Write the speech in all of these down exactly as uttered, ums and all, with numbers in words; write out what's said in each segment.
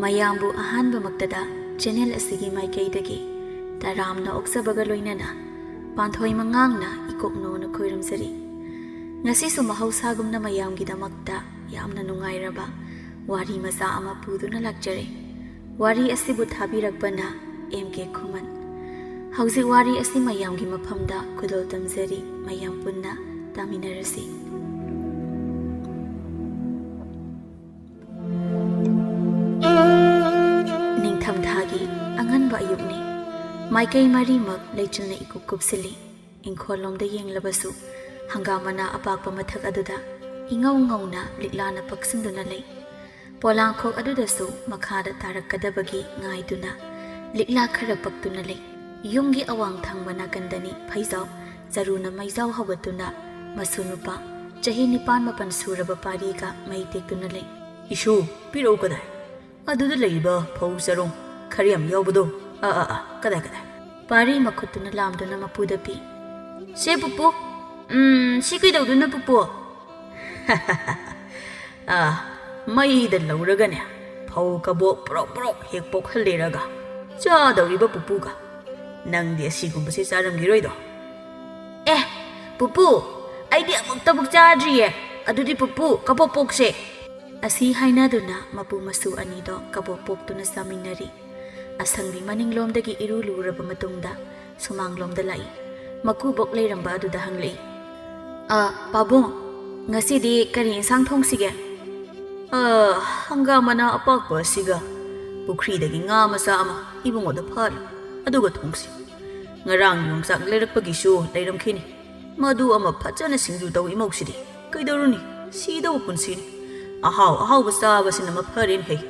ꯃꯌꯥꯝꯕꯨ ꯑꯍꯥꯟꯕꯃꯛꯇꯗ ꯆꯦꯅꯦꯜ ꯑꯁꯤꯒꯤ ꯃꯥꯏꯀꯩꯗꯒꯤ ꯇꯔꯥꯝꯅ ꯑꯣꯛꯆꯕꯒ ꯂꯣꯏꯅꯅ ꯄꯥꯟꯊꯣꯏ ꯃꯉꯥꯡꯅ ꯏꯀꯣꯛꯅꯣꯅ ꯈꯣꯏꯔꯝꯖꯔꯤ꯫ ꯉꯁꯤꯁꯨ ꯃꯍꯧꯁꯥꯒꯨꯝꯅ ꯃꯌꯥꯝꯒꯤꯗꯃꯛꯇ ꯌꯥꯝꯅ ꯅꯨꯡꯉꯥꯏꯔꯕ ꯋꯥꯔꯤ ꯃꯆꯥ ꯑꯃ ꯄꯨꯗꯨꯅ ꯂꯥꯛꯆꯔꯦ꯫ ꯋꯥꯔꯤ ꯑꯁꯤꯕꯨ ꯊꯥꯕꯤꯔꯛꯄꯅ ꯑꯦꯝ ꯀꯦ ꯈꯨꯃꯟ꯫ ꯍꯧꯖꯤꯛ ꯋꯥꯔꯤ ꯑꯁꯤ ꯃꯌꯥꯝꯒꯤ ꯃꯐꯝꯗ ꯈꯨꯗꯣꯜ ꯇꯝꯖꯔꯤ, ꯃꯌꯥꯝ ꯄꯨꯟꯅ ꯇꯥꯃꯤꯟꯅꯔꯁꯤ꯫ ꯅꯤꯡꯊꯝꯊꯥꯒꯤ ꯑꯉꯟꯕ ꯑꯌꯨꯛꯅꯤ꯫ ꯃꯥꯏꯀꯩ ꯃꯔꯤꯃꯛ ꯂꯩꯆꯤꯜꯅ ꯏꯀꯨꯞ ꯀꯨꯞꯁꯤꯜꯂꯤ꯫ ꯏꯪꯈꯣꯜꯂꯣꯝꯗ ꯌꯦꯡꯂꯕꯁꯨ ꯍꯪꯒꯥꯝ ꯃꯅꯥ ꯑꯄꯥꯛꯄ ꯃꯊꯛ ꯑꯗꯨꯗ ꯏꯉꯧ ꯉꯧꯅ ꯂꯤꯛꯂꯥꯅ ꯄꯛꯁꯤꯟꯗꯨꯅ ꯂꯩ꯫ ꯄꯣꯂꯥꯡꯈꯣꯛ ꯑꯗꯨꯗꯁꯨ ꯃꯈꯥꯗ ꯇꯥꯔꯛꯀꯗꯕꯒꯤ ꯉꯥꯏꯗꯨꯅ ꯂꯤꯛꯂꯥ ꯈꯔ ꯄꯛꯇꯨꯅ ꯂꯩ꯫ ꯌꯨꯝꯒꯤ ꯑꯋꯥꯡ ꯊꯪꯕ ꯅꯥꯀꯟꯗꯅꯤ ꯐꯩꯖꯥꯎ ꯆꯔꯨꯅ ꯃꯩꯖꯥꯎ ꯍꯧꯒꯠꯇꯨꯅ ꯃꯁꯨ ꯅꯨꯄꯥ ꯆꯍꯤ ꯅꯤꯄꯥꯟ ꯃꯥꯄꯟ ꯁꯨꯔꯕ ꯄꯥꯔꯤꯒ ꯃꯩ ꯇꯦꯛꯇꯨꯅ ꯂꯩ꯫ "ꯏꯁꯨ, ꯄꯤꯔꯛꯎ ꯀꯗꯥꯏ? ꯑꯗꯨꯗ ꯂꯩꯔꯤꯕ ꯐꯧ ꯆꯔꯣꯡ ꯈꯔ ꯌꯥꯝ ꯌꯥꯎꯕꯗꯣ꯫ ꯑꯥ, ꯑꯥ, ꯑꯥ, ꯀꯗꯥꯏ, ꯀꯗꯥꯏ?" ꯄꯥꯔꯤ ꯃꯈꯨꯠꯇꯨꯅ ꯂꯥꯝꯗꯨꯅ ꯃꯄꯨꯗ ꯄꯤ꯫ "ꯁꯦ ꯄꯨꯄꯨ꯫ ꯎꯝ, ꯁꯤ ꯀꯩꯗꯧꯗꯣꯏꯅꯣ ꯄꯨꯄꯨ?" "ꯑꯥ, ꯃꯩꯗ ꯂꯧꯔꯒꯅꯦ, ꯐꯧ ꯀꯕꯣꯛ ꯄ꯭ꯔꯣꯛ ꯄ꯭ꯔꯣꯛ ꯍꯦꯛ ꯄꯣꯛꯍꯜꯂꯦꯔꯒ ꯆꯥꯗꯧꯔꯤꯕ ꯄꯨꯄꯨꯒ꯫ ꯅꯪꯗꯤ ꯑꯁꯤꯒꯨꯝꯕꯁꯦ ꯆꯥꯔꯝꯈꯤꯔꯣꯏꯗꯣ?" "ꯑꯦ, ꯄꯨꯄꯨ, ꯑꯩꯗꯤ ꯑꯃꯨꯛꯇꯕꯨ ꯆꯥꯗ꯭ꯔꯤꯌꯦ꯫ ꯑꯗꯨꯗꯤ ꯄꯨꯄꯨ, ꯀꯕꯣꯛ ꯄꯣꯛꯁꯦ꯫" ꯑꯁꯤ ꯍꯥꯏꯅꯗꯨꯅ ꯃꯄꯨ ꯃꯁꯨ ꯑꯅꯤꯗꯣ ꯀꯕꯣꯛ ꯄꯣꯛꯇꯨꯅ ꯆꯥꯃꯤꯟꯅꯔꯤ꯫ ꯑꯁꯪꯕꯤ ꯃꯅꯤꯡꯂꯣꯝꯗꯒꯤ ꯏꯔꯨ ꯂꯨꯔꯕ ꯃꯇꯨꯡꯗ ꯁꯨꯃꯥꯡꯂꯣꯝꯗ ꯂꯥꯛꯏ꯫ ꯃꯀꯨꯕꯣꯛ ꯂꯩꯔꯝꯕ ꯑꯗꯨꯗ ꯍꯪꯂꯛꯏ, "ꯑ, ꯄꯥꯕꯨꯡ, ꯉꯁꯤꯗꯤ ꯀꯔꯤ ꯏꯟꯁꯥꯡ ꯊꯣꯡꯁꯤꯒꯦ?" "ꯑ, ꯍꯪꯒꯥꯝ ꯃꯅꯥ ꯑꯄꯥꯛꯄ ꯑꯁꯤꯒ ꯄꯨꯈ꯭ꯔꯤꯗꯒꯤ ꯉꯥ ꯃꯆꯥ ꯑꯃ ꯏꯕꯨꯡꯉꯣꯗ ꯐꯥꯔꯦ, ꯑꯗꯨꯒ ꯊꯣꯡꯁꯤ꯫ ꯉꯔꯥꯡ ꯌꯣꯡꯆꯥꯛ ꯂꯩꯔꯛꯄꯒꯤꯁꯨ ꯂꯩꯔꯝꯈꯤꯅꯤ꯫ ꯃꯗꯨ ꯑꯃ ꯐꯖꯅ ꯁꯤꯡꯖꯨ ꯇꯧ ꯏꯃꯧꯁꯤꯗꯤ꯫ ꯀꯩꯗꯧꯔꯨꯅꯤ, ꯁꯤꯗꯧꯕ ꯄꯨꯟꯁꯤꯅꯤ꯫ ꯑꯍꯥꯎ ꯑꯍꯥꯎꯕ ꯆꯥꯕꯁꯤꯅ ꯃꯐꯔꯦꯅꯦ ꯍꯩ꯫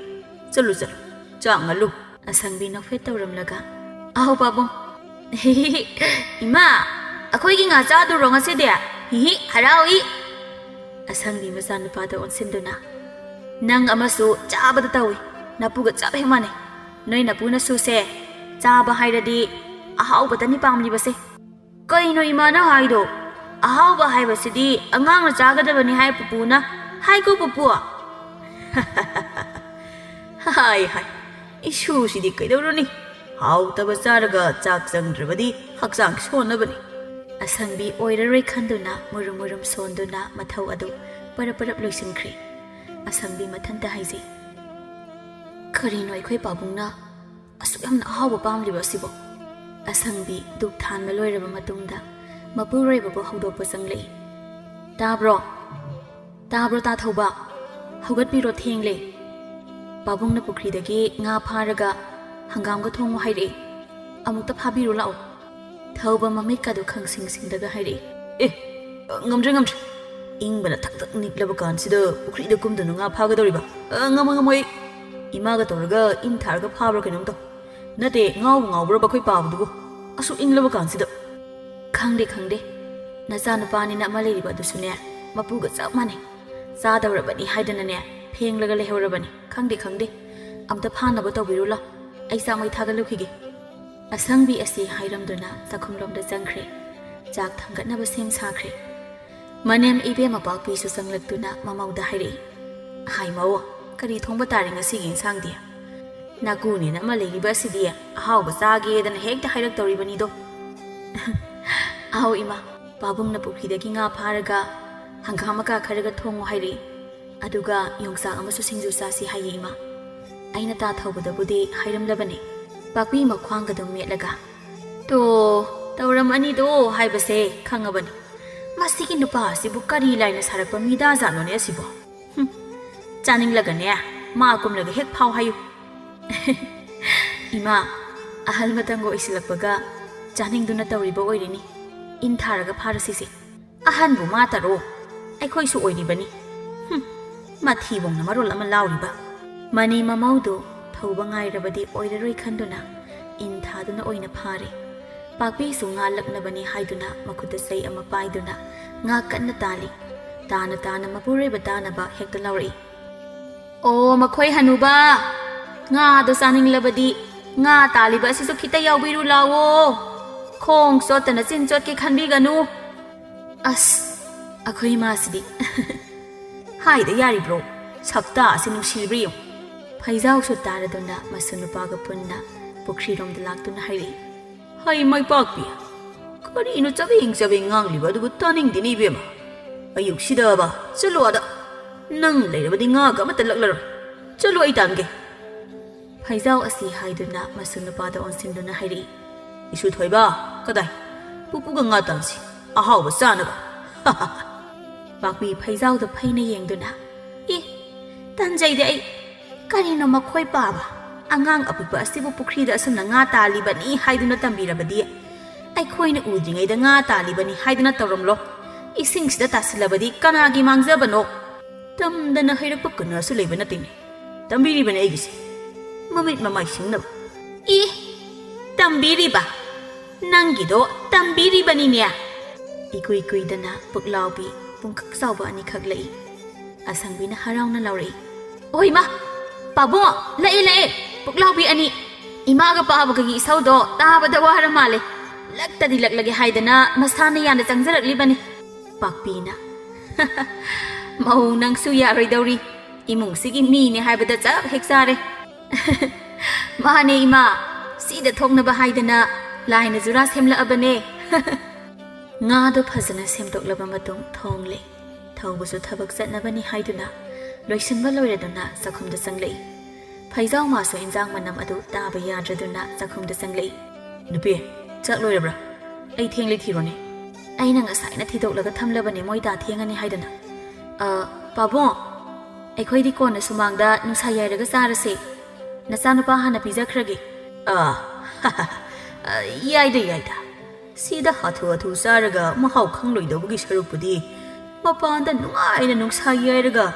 ꯆꯠꯂꯨ, ꯆꯠꯂꯨ, ꯆꯥꯛ ꯉꯜꯂꯨ꯫" ꯑꯁꯪꯕꯤ ꯅꯣꯛꯐꯦꯠ ꯇꯧꯔꯝꯂꯒ, "ꯑꯧ ꯄꯥꯕꯨꯡ꯫ ꯏꯃꯥ, ꯑꯩꯈꯣꯏꯒꯤ ꯉꯥ ꯆꯥꯗꯨꯔꯣ ꯉꯁꯤꯗꯤ? ꯍꯤꯍꯤ, ꯍꯔꯥꯎꯏ꯫" ꯑꯁꯪꯕꯤ ꯃꯆꯥꯅꯨꯄꯥꯗ ꯑꯣꯟꯁꯤꯟꯗꯨꯅ, "ꯅꯪ ꯑꯃꯁꯨ ꯆꯥꯕꯗ ꯇꯧꯏ꯫ ꯅꯄꯨꯒ ꯆꯞ ꯍꯦꯛ ꯃꯥꯟꯅꯩ꯫ ꯅꯣꯏ ꯅꯄꯨꯅꯁꯨꯁꯦ ꯆꯥꯕ ꯍꯥꯏꯔꯗꯤ ꯑꯍꯥꯎꯕꯇꯅꯤ ꯄꯥꯝꯂꯤꯕꯁꯦ꯫" "ꯀꯩꯅꯣ ꯏꯃꯥꯅ ꯍꯥꯏꯗꯣ? ꯑꯍꯥꯎꯕ ꯍꯥꯏꯕꯁꯤꯗꯤ ꯑꯉꯥꯡꯅ ꯆꯥꯒꯗꯕꯅꯤ ꯍꯥꯏ ꯄꯨꯄꯨꯅ꯫ ꯍꯥꯏꯀꯣ ꯄꯨꯄꯨ?" ꯍꯥꯏ ꯍꯥꯏ, ꯏꯁꯨꯁꯤꯗꯤ ꯀꯩꯗꯧꯔꯨꯅꯤ? ꯍꯥꯎꯇꯕ ꯆꯥꯔꯒ ꯆꯥꯛ ꯆꯪꯗ꯭ꯔꯕꯗꯤ ꯍꯛꯆꯥꯡ ꯁꯣꯟꯅꯕꯅꯤ꯫ ꯑꯁꯪꯕꯤ ꯑꯣꯏꯔꯔꯣꯏ ꯈꯟꯗꯨꯅ ꯃꯨꯔꯨꯝ ꯃꯨꯔꯨꯝ ꯁꯣꯟꯗꯨꯅ ꯃꯊꯧ ꯑꯗꯨ ꯄꯔꯞ ꯄꯔꯞ ꯂꯣꯏꯁꯤꯟꯈ꯭ꯔꯦ꯫ ꯑꯁꯪꯕꯤ ꯃꯊꯟꯇ ꯍꯥꯏꯖꯩ, "ꯀꯔꯤꯅꯣ ꯑꯩꯈꯣꯏ ꯄꯥꯕꯨꯡꯅ ꯑꯁꯨꯛ ꯌꯥꯝꯅ ꯑꯍꯥꯎꯕ ꯄꯥꯝꯂꯤꯕ ꯑꯁꯤꯕꯣ?" ꯑꯁꯪꯕꯤ ꯙꯨꯞ ꯊꯥꯟꯕ ꯂꯣꯏꯔꯕ ꯃꯇꯨꯡꯗ ꯃꯄꯨꯔꯣꯏꯕꯕꯨ ꯍꯧꯗꯣꯛꯄ ꯆꯪꯂꯛꯏ꯫ "ꯇꯥꯕ꯭ꯔꯣ? ꯇꯥꯕ꯭ꯔꯣ, ꯇꯥ ꯊꯧꯕ? ꯍꯧꯒꯠꯄꯤꯔꯣ, ꯊꯦꯡꯂꯦ꯫ ꯄꯥꯕꯨꯡꯅ ꯄꯨꯈ꯭ꯔꯤꯗꯒꯤ ꯉꯥ ꯐꯥꯔꯒ ꯍꯪꯒꯥꯝꯒ ꯊꯣꯡꯉꯨ ꯍꯥꯏꯔꯛꯑꯦ꯫ ꯑꯃꯨꯛꯇ ꯐꯥꯕꯤꯔꯨ ꯂꯥꯛꯑꯣ꯫" ꯊꯧꯕ ꯃꯃꯤꯠꯀꯗꯨ ꯈꯪꯁꯤꯡ ꯁꯤꯡꯗꯒ ꯍꯥꯏꯔꯛꯏ꯫ "ꯑꯦ, ꯉꯝꯗ꯭ꯔꯦ, ꯉꯝꯗ꯭ꯔꯦ꯫ ꯏꯪꯕꯅ ꯊꯛ ꯊꯛ ꯅꯤꯛꯂꯕ ꯀꯥꯟꯁꯤꯗ ꯄꯨꯈ꯭ꯔꯤꯗ ꯀꯨꯝꯗꯨꯅ ꯉꯥ ꯐꯥꯒꯗꯧꯔꯤꯕ? ꯑ, ꯉꯝꯃꯣꯏ, ꯉꯝꯃꯣꯏ꯫ ꯏꯃꯥꯒ ꯇꯧꯔꯒ ꯏꯟ ꯊꯥꯔꯒ ꯐꯥꯕ꯭ꯔꯥ ꯀꯩꯅꯣꯝ ꯇꯧ꯫ ꯅꯠꯇꯦ, ꯉꯥꯎꯕꯨ ꯉꯥꯎꯕ꯭ꯔꯕ ꯑꯩꯈꯣꯏ ꯄꯥꯕꯗꯨꯕꯨ? ꯑꯁꯨꯛ ꯏꯪꯂꯕ ꯀꯥꯟꯁꯤꯗ?" "ꯈꯪꯗꯦ, ꯈꯪꯗꯦ꯫ ꯅꯆꯥꯅꯨꯄꯥꯅꯤꯅ ꯑꯃ ꯂꯩꯔꯤꯕ ꯑꯗꯨꯁꯨꯅꯦ, ꯃꯄꯨꯒ ꯆꯞ ꯃꯥꯟꯅꯩ꯫ ꯆꯥꯗꯧꯔꯕꯅꯤ ꯍꯥꯏꯗꯅꯅꯦ, ꯐꯦꯡꯂꯒ ꯂꯩꯍꯧꯔꯕꯅꯤ꯫ ꯈꯪꯗꯦ, ꯈꯪꯗꯦ꯫ ꯑꯝꯇ ꯐꯥꯅꯕ ꯇꯧꯕꯤꯔꯨ ꯂꯥꯎ꯫ ꯑꯩ ꯆꯥꯛ ꯃꯩ ꯊꯥꯒꯠꯂꯨꯈꯤꯒꯦ꯫" ꯑꯁꯪꯕꯤ ꯑꯁꯤ ꯍꯥꯏꯔꯝꯗꯨꯅ ꯆꯥꯛꯈꯨꯝꯂꯣꯝꯗ ꯆꯪꯈ꯭ꯔꯦ꯫ ꯆꯥꯛ ꯊꯥꯡꯒꯠꯅꯕ ꯁꯦꯝ ꯁꯥꯈ꯭ꯔꯦ꯫ ꯃꯅꯦꯝ ꯏꯕꯦꯝꯃ ꯄꯥꯛꯄꯤꯁꯨ ꯆꯪꯂꯛꯇꯨꯅ ꯃꯃꯧꯗ ꯍꯥꯏꯔꯛꯏ, "ꯍꯥꯏ ꯃꯧ, ꯀꯔꯤ ꯊꯣꯡꯕ ꯇꯥꯔꯦ ꯉꯁꯤꯒꯤ ꯏꯟꯁꯥꯡꯗꯤ? ꯅꯥꯀꯨꯅꯦꯅ ꯑꯃ ꯂꯩꯔꯤꯕ ꯑꯁꯤꯗꯤ ꯑꯍꯥꯎꯕ ꯆꯥꯒꯦꯗꯅ ꯍꯦꯛꯇ ꯍꯥꯏꯔꯛꯇꯧꯔꯤꯕꯅꯤꯗꯣ꯫" "ꯑꯍꯧ ꯏꯃꯥ, ꯄꯥꯕꯨꯡꯅ ꯄꯨꯈ꯭ꯔꯤꯗꯒꯤ ꯉꯥ ꯐꯥꯔꯒ ꯍꯪꯒꯥꯝ ꯃꯀꯥ ꯈꯔꯒ ꯊꯣꯡꯉꯨ ꯍꯥꯏꯔꯛꯏ꯫ ꯑꯗꯨꯒ ꯌꯣꯡꯆꯥꯛ ꯑꯃꯁꯨ ꯁꯤꯡꯖꯨ ꯆꯥꯁꯤ ꯍꯥꯏꯌꯦ ꯏꯃꯥ꯫ ꯑꯩꯅ ꯇꯥ ꯊꯧꯕꯗꯕꯨꯗꯤ ꯍꯥꯏꯔꯝꯂꯕꯅꯤ꯫" ꯄꯥꯛꯄꯤ ꯃꯈ꯭ꯋꯥꯡꯒꯗꯨ ꯃꯦꯠꯂꯒ, "ꯇꯣ, ꯇꯧꯔꯝꯃꯅꯤꯗꯣ ꯍꯥꯏꯕꯁꯦ ꯈꯪꯉꯕꯅꯤ꯫ ꯃꯁꯤꯒꯤ ꯅꯨꯄꯥ ꯑꯁꯤꯕꯨ ꯀꯔꯤ ꯂꯥꯏꯅ ꯁꯥꯔꯛꯄ ꯃꯤꯗꯥꯖꯥꯠꯅꯣꯅꯦ ꯑꯁꯤꯕꯣ? ꯍꯨꯝ, ꯆꯥꯅꯤꯡꯂꯒꯅꯦ, ꯃꯥ ꯀꯨꯝꯂꯒ ꯍꯦꯛ ꯐꯥꯎ ꯍꯥꯏꯌꯨ꯫" "ꯏꯃꯥ, ꯑꯍꯜ ꯃꯇꯝꯒ ꯑꯣꯏꯁꯤꯜꯂꯛꯄꯒ ꯆꯥꯅꯤꯡꯗꯨꯅ ꯇꯧꯔꯤꯕ ꯑꯣꯏꯔꯤꯅꯤ꯫ ꯏꯟ ꯊꯥꯔꯒ ꯐꯥꯔꯁꯤꯁꯦ꯫ ꯑꯍꯟꯕꯨ ꯃꯥ ꯇꯔꯣ, ꯑꯩꯈꯣꯏꯁꯨ ꯑꯣꯏꯔꯤꯕꯅꯤ꯫ ꯍꯨꯝ, ꯃꯊꯤꯕꯣꯡꯅ ꯃꯔꯣꯜ ꯑꯃ ꯂꯥꯎꯔꯤꯕ꯫" ꯃꯅꯤ ꯃꯃꯧꯗꯨ ꯊꯧꯕ ꯉꯥꯏꯔꯕꯗꯤ ꯑꯣꯏꯔꯔꯣꯏ ꯈꯟꯗꯨꯅ ꯏꯟ ꯊꯥꯗꯨꯅ ꯑꯣꯏꯅ ꯐꯥꯔꯦ꯫ ꯄꯥꯛꯄꯤꯁꯨ ꯉꯥ ꯂꯛꯅꯕꯅꯤ ꯍꯥꯏꯗꯨꯅ ꯃꯈꯨꯠꯇ ꯆꯩ ꯑꯃ ꯄꯥꯏꯗꯨꯅ ꯉꯥ ꯀꯟꯅ ꯇꯥꯜꯂꯤ꯫ ꯇꯥꯅ ꯇꯥꯅ ꯃꯄꯨꯔꯣꯏꯕ ꯇꯥꯅꯕ ꯍꯦꯛꯇ ꯂꯥꯎꯔꯛꯏ꯫ "ꯑꯣ, ꯃꯈꯣꯏ ꯍꯅꯨꯕ, ꯉꯥꯗꯣ ꯆꯥꯅꯤꯡꯂꯕꯗꯤ ꯉꯥ ꯇꯥꯜꯂꯤꯕ ꯑꯁꯤꯁꯨ ꯈꯤꯇ ꯌꯥꯎꯕꯤꯔꯨ ꯂꯥꯎꯑꯣ꯫ ꯈꯣꯡ ꯆꯣꯠꯇꯅ ꯆꯤꯟ ꯆꯣꯠꯀꯦ ꯈꯟꯕꯤꯒꯅꯨ꯫" ꯑꯁ, ꯑꯩꯈꯣꯏ ꯏꯃꯥꯁꯤꯗꯤ꯫ ꯍꯥꯏꯗ ꯌꯥꯔꯤꯕ꯭ꯔꯣ? ꯁꯛꯇꯥ ꯑꯁꯤ ꯅꯨꯡꯁꯤꯔꯤꯕ꯭ꯔꯥ ꯌꯦꯡꯉꯨ꯫ ꯐꯩꯖꯥꯎꯁꯨ ꯇꯥꯔꯗꯨꯅ ꯃꯁꯨ ꯅꯨꯄꯥꯒ ꯄꯨꯟꯅ ꯄꯨꯈ꯭ꯔꯤꯔꯣꯝꯗ ꯂꯥꯛꯇꯨꯅ ꯍꯥꯏꯔꯛꯏ꯫ "ꯍꯩ ꯃꯥꯏꯄꯥꯛꯄꯤ, ꯀꯔꯤꯅꯣ ꯆꯕꯦꯡ ꯆꯕꯦꯡ ꯉꯥꯡꯂꯤꯕ ꯑꯗꯨꯕꯨ ꯇꯥꯅꯤꯡꯗꯦꯅꯦ ꯏꯕꯦꯝꯃ꯫ ꯑꯌꯨꯛꯁꯤꯗꯕ, ꯆꯠꯂꯣ ꯑꯥꯗ꯫ ꯅꯪ ꯂꯩꯔꯕꯗꯤ ꯉꯥꯒ ꯑꯃꯠꯇ ꯂꯛꯂꯔꯣꯏ꯫ ꯆꯠꯂꯣ, ꯑꯩ ꯇꯥꯟꯒꯦ꯫" ꯐꯩꯖꯥꯎ ꯑꯁꯤ ꯍꯥꯏꯗꯨꯅ ꯃꯁꯨ ꯅꯨꯄꯥꯗ ꯑꯣꯟꯁꯤꯟꯗꯨꯅ ꯍꯥꯏꯔꯛꯏ꯫ "ꯏꯁꯨ ꯊꯣꯏꯕ, ꯀꯗꯥꯏ? ꯄꯨꯄꯨꯒ ꯉꯥ ꯇꯥꯟꯁꯤ, ꯑꯍꯥꯎꯕ ꯆꯥꯅꯕ꯫" ꯄꯥꯛꯄꯤ ꯐꯩꯖꯥꯎꯗ ꯐꯩꯅ ꯌꯦꯡꯗꯨꯅ, "ꯏ, ꯇꯟꯖꯩꯗ ꯑꯩ꯫ ꯀꯔꯤꯅꯣ ꯃꯈꯣꯏ ꯄꯥꯕ? ꯑꯉꯥꯡ ꯑꯄꯤꯛꯄ ꯑꯁꯤꯕꯨ ꯄꯨꯈ꯭ꯔꯤꯗ ꯑꯁꯨꯝꯅ ꯉꯥ ꯇꯥꯜꯂꯤꯕꯅꯤ ꯍꯥꯏꯗꯨꯅ ꯇꯝꯕꯤꯔꯕꯗꯤ? ꯑꯩꯈꯣꯏꯅ ꯎꯗ꯭ꯔꯤꯉꯩꯗ ꯉꯥ ꯇꯥꯜꯂꯤꯕꯅꯤ ꯍꯥꯏꯗꯨꯅ ꯇꯧꯔꯝꯂꯣ꯫ ꯏꯁꯤꯡꯁꯤꯗ ꯇꯥꯁꯤꯜꯂꯕꯗꯤ ꯀꯅꯥꯒꯤ ꯃꯥꯡꯖꯕꯅꯣ? ꯇꯝꯗꯅ ꯍꯩꯔꯛꯄ ꯀꯅꯥꯁꯨ ꯂꯩꯕ ꯅꯠꯇꯦꯅꯦ꯫ ꯇꯝꯕꯤꯔꯤꯕꯅꯦ ꯑꯩꯒꯤꯁꯦ, ꯃꯃꯤꯠ ꯃꯃꯥꯏ ꯁꯤꯡꯅꯕ꯫" "ꯏ, ꯇꯝꯕꯤꯔꯤꯕ? ꯅꯪꯒꯤꯗꯣ ꯇꯝꯕꯤꯔꯤꯕꯅꯤꯅꯦ꯫" ꯏꯀꯨꯏ ꯀꯨꯏꯗꯅ ꯄꯨꯛꯂꯥꯎꯕꯤ ꯄꯨꯡꯀꯛ ꯆꯥꯎꯕ ꯑꯅꯤ ꯈꯛꯂꯛꯏ꯫ ꯑꯁꯪꯕꯤꯅ ꯍꯔꯥꯎꯅ ꯂꯥꯎꯔꯛꯏ꯫ "ꯑꯣꯏꯃ, ꯄꯥꯕꯨꯡ, ꯂꯥꯛꯑꯦ, ꯂꯥꯛꯑꯦ, ꯄꯨꯛꯂꯥꯎꯕꯤ ꯑꯅꯤ꯫ ꯏꯃꯥꯒ ꯄꯥꯕꯒꯒꯤ ꯏꯁꯧꯗꯣ ꯇꯥꯕꯗ ꯋꯥꯔ ꯃꯥꯜꯂꯦ꯫ ꯂꯛꯇꯗꯤ ꯂꯛꯂꯒꯦ ꯍꯥꯏꯗꯅ ꯃꯁꯥꯅ ꯌꯥꯅ ꯆꯪꯖꯔꯛꯂꯤꯕꯅꯤ꯫" ꯄꯥꯛꯄꯤꯅ, "ꯃꯧ ꯅꯪꯁꯨ ꯌꯥꯔꯣꯏꯗꯧꯔꯤ꯫ ꯏꯃꯨꯡꯁꯤꯒꯤ ꯃꯤꯅꯦ ꯍꯥꯏꯕꯗ ꯆꯞ ꯍꯦꯛ ꯆꯥꯔꯦ꯫" "ꯃꯥꯅꯦ ꯏꯃꯥ, ꯁꯤꯗ ꯊꯣꯛꯅꯕ ꯍꯥꯏꯗꯅ ꯂꯥꯏꯅ ꯖꯨꯔꯥ ꯁꯦꯝꯂꯛꯑꯕꯅꯦ꯫" ꯉꯥꯗꯣ ꯐꯖꯅ ꯁꯦꯝꯗꯣꯛꯂꯕ ꯃꯇꯨꯡ ꯊꯣꯡꯂꯦ꯫ ꯊꯧꯕꯁꯨ ꯊꯕꯛ ꯆꯠꯅꯕꯅꯤ ꯍꯥꯏꯗꯨꯅ ꯂꯣꯏꯁꯤꯟꯕ ꯂꯣꯏꯔꯗꯨꯅ ꯆꯥꯛꯈꯨꯝꯗ ꯆꯪꯂꯛꯏ꯫ ꯐꯩꯖꯥꯎ ꯃꯥꯁꯨ ꯏꯟꯖꯥꯡ ꯃꯅꯝ ꯑꯗꯨ ꯇꯥꯕ ꯌꯥꯗ꯭ꯔꯗꯨꯅ ꯆꯥꯛꯈꯨꯝꯗ ꯆꯪꯂꯛꯏ꯫ "ꯅꯨꯄꯤ, ꯆꯥꯛ ꯂꯣꯏꯔꯕ꯭ꯔꯥ? ꯑꯩ ꯊꯦꯡꯂꯦ, ꯊꯤꯔꯣꯅꯦ꯫" "ꯑꯩꯅ ꯉꯁꯥꯏꯅ ꯊꯤꯗꯣꯛꯂꯒ ꯊꯝꯂꯕꯅꯦ, ꯃꯣꯏ ꯗꯥ ꯊꯦꯡꯉꯅꯤ ꯍꯥꯏꯗꯅ꯫" "ꯑ, ꯄꯥꯕꯨꯡ, ꯑꯩꯈꯣꯏꯗꯤ ꯀꯣꯟꯅ ꯁꯨꯃꯥꯡꯗ ꯅꯨꯡꯁꯥ ꯌꯥꯏꯔꯒ ꯆꯥꯔꯁꯦ꯫ ꯅꯆꯥꯅꯨꯄꯥ ꯍꯥꯟꯅ ꯄꯤꯖꯈ꯭ꯔꯒꯦ꯫" "ꯑ, ꯑ, ꯌꯥꯏꯗ, ꯌꯥꯏꯗ꯫ ꯁꯤꯗ ꯍꯥꯊꯨ ꯍꯥꯊꯨ ꯆꯥꯔꯒ ꯃꯍꯥꯎ ꯈꯪꯂꯣꯏꯗꯧꯕꯒꯤ ꯁꯔꯨꯛꯄꯨꯗꯤ ꯃꯄꯥꯟꯗ ꯅꯨꯡꯉꯥꯏꯅ ꯅꯨꯡꯁꯥ ꯌꯥꯏꯔꯒ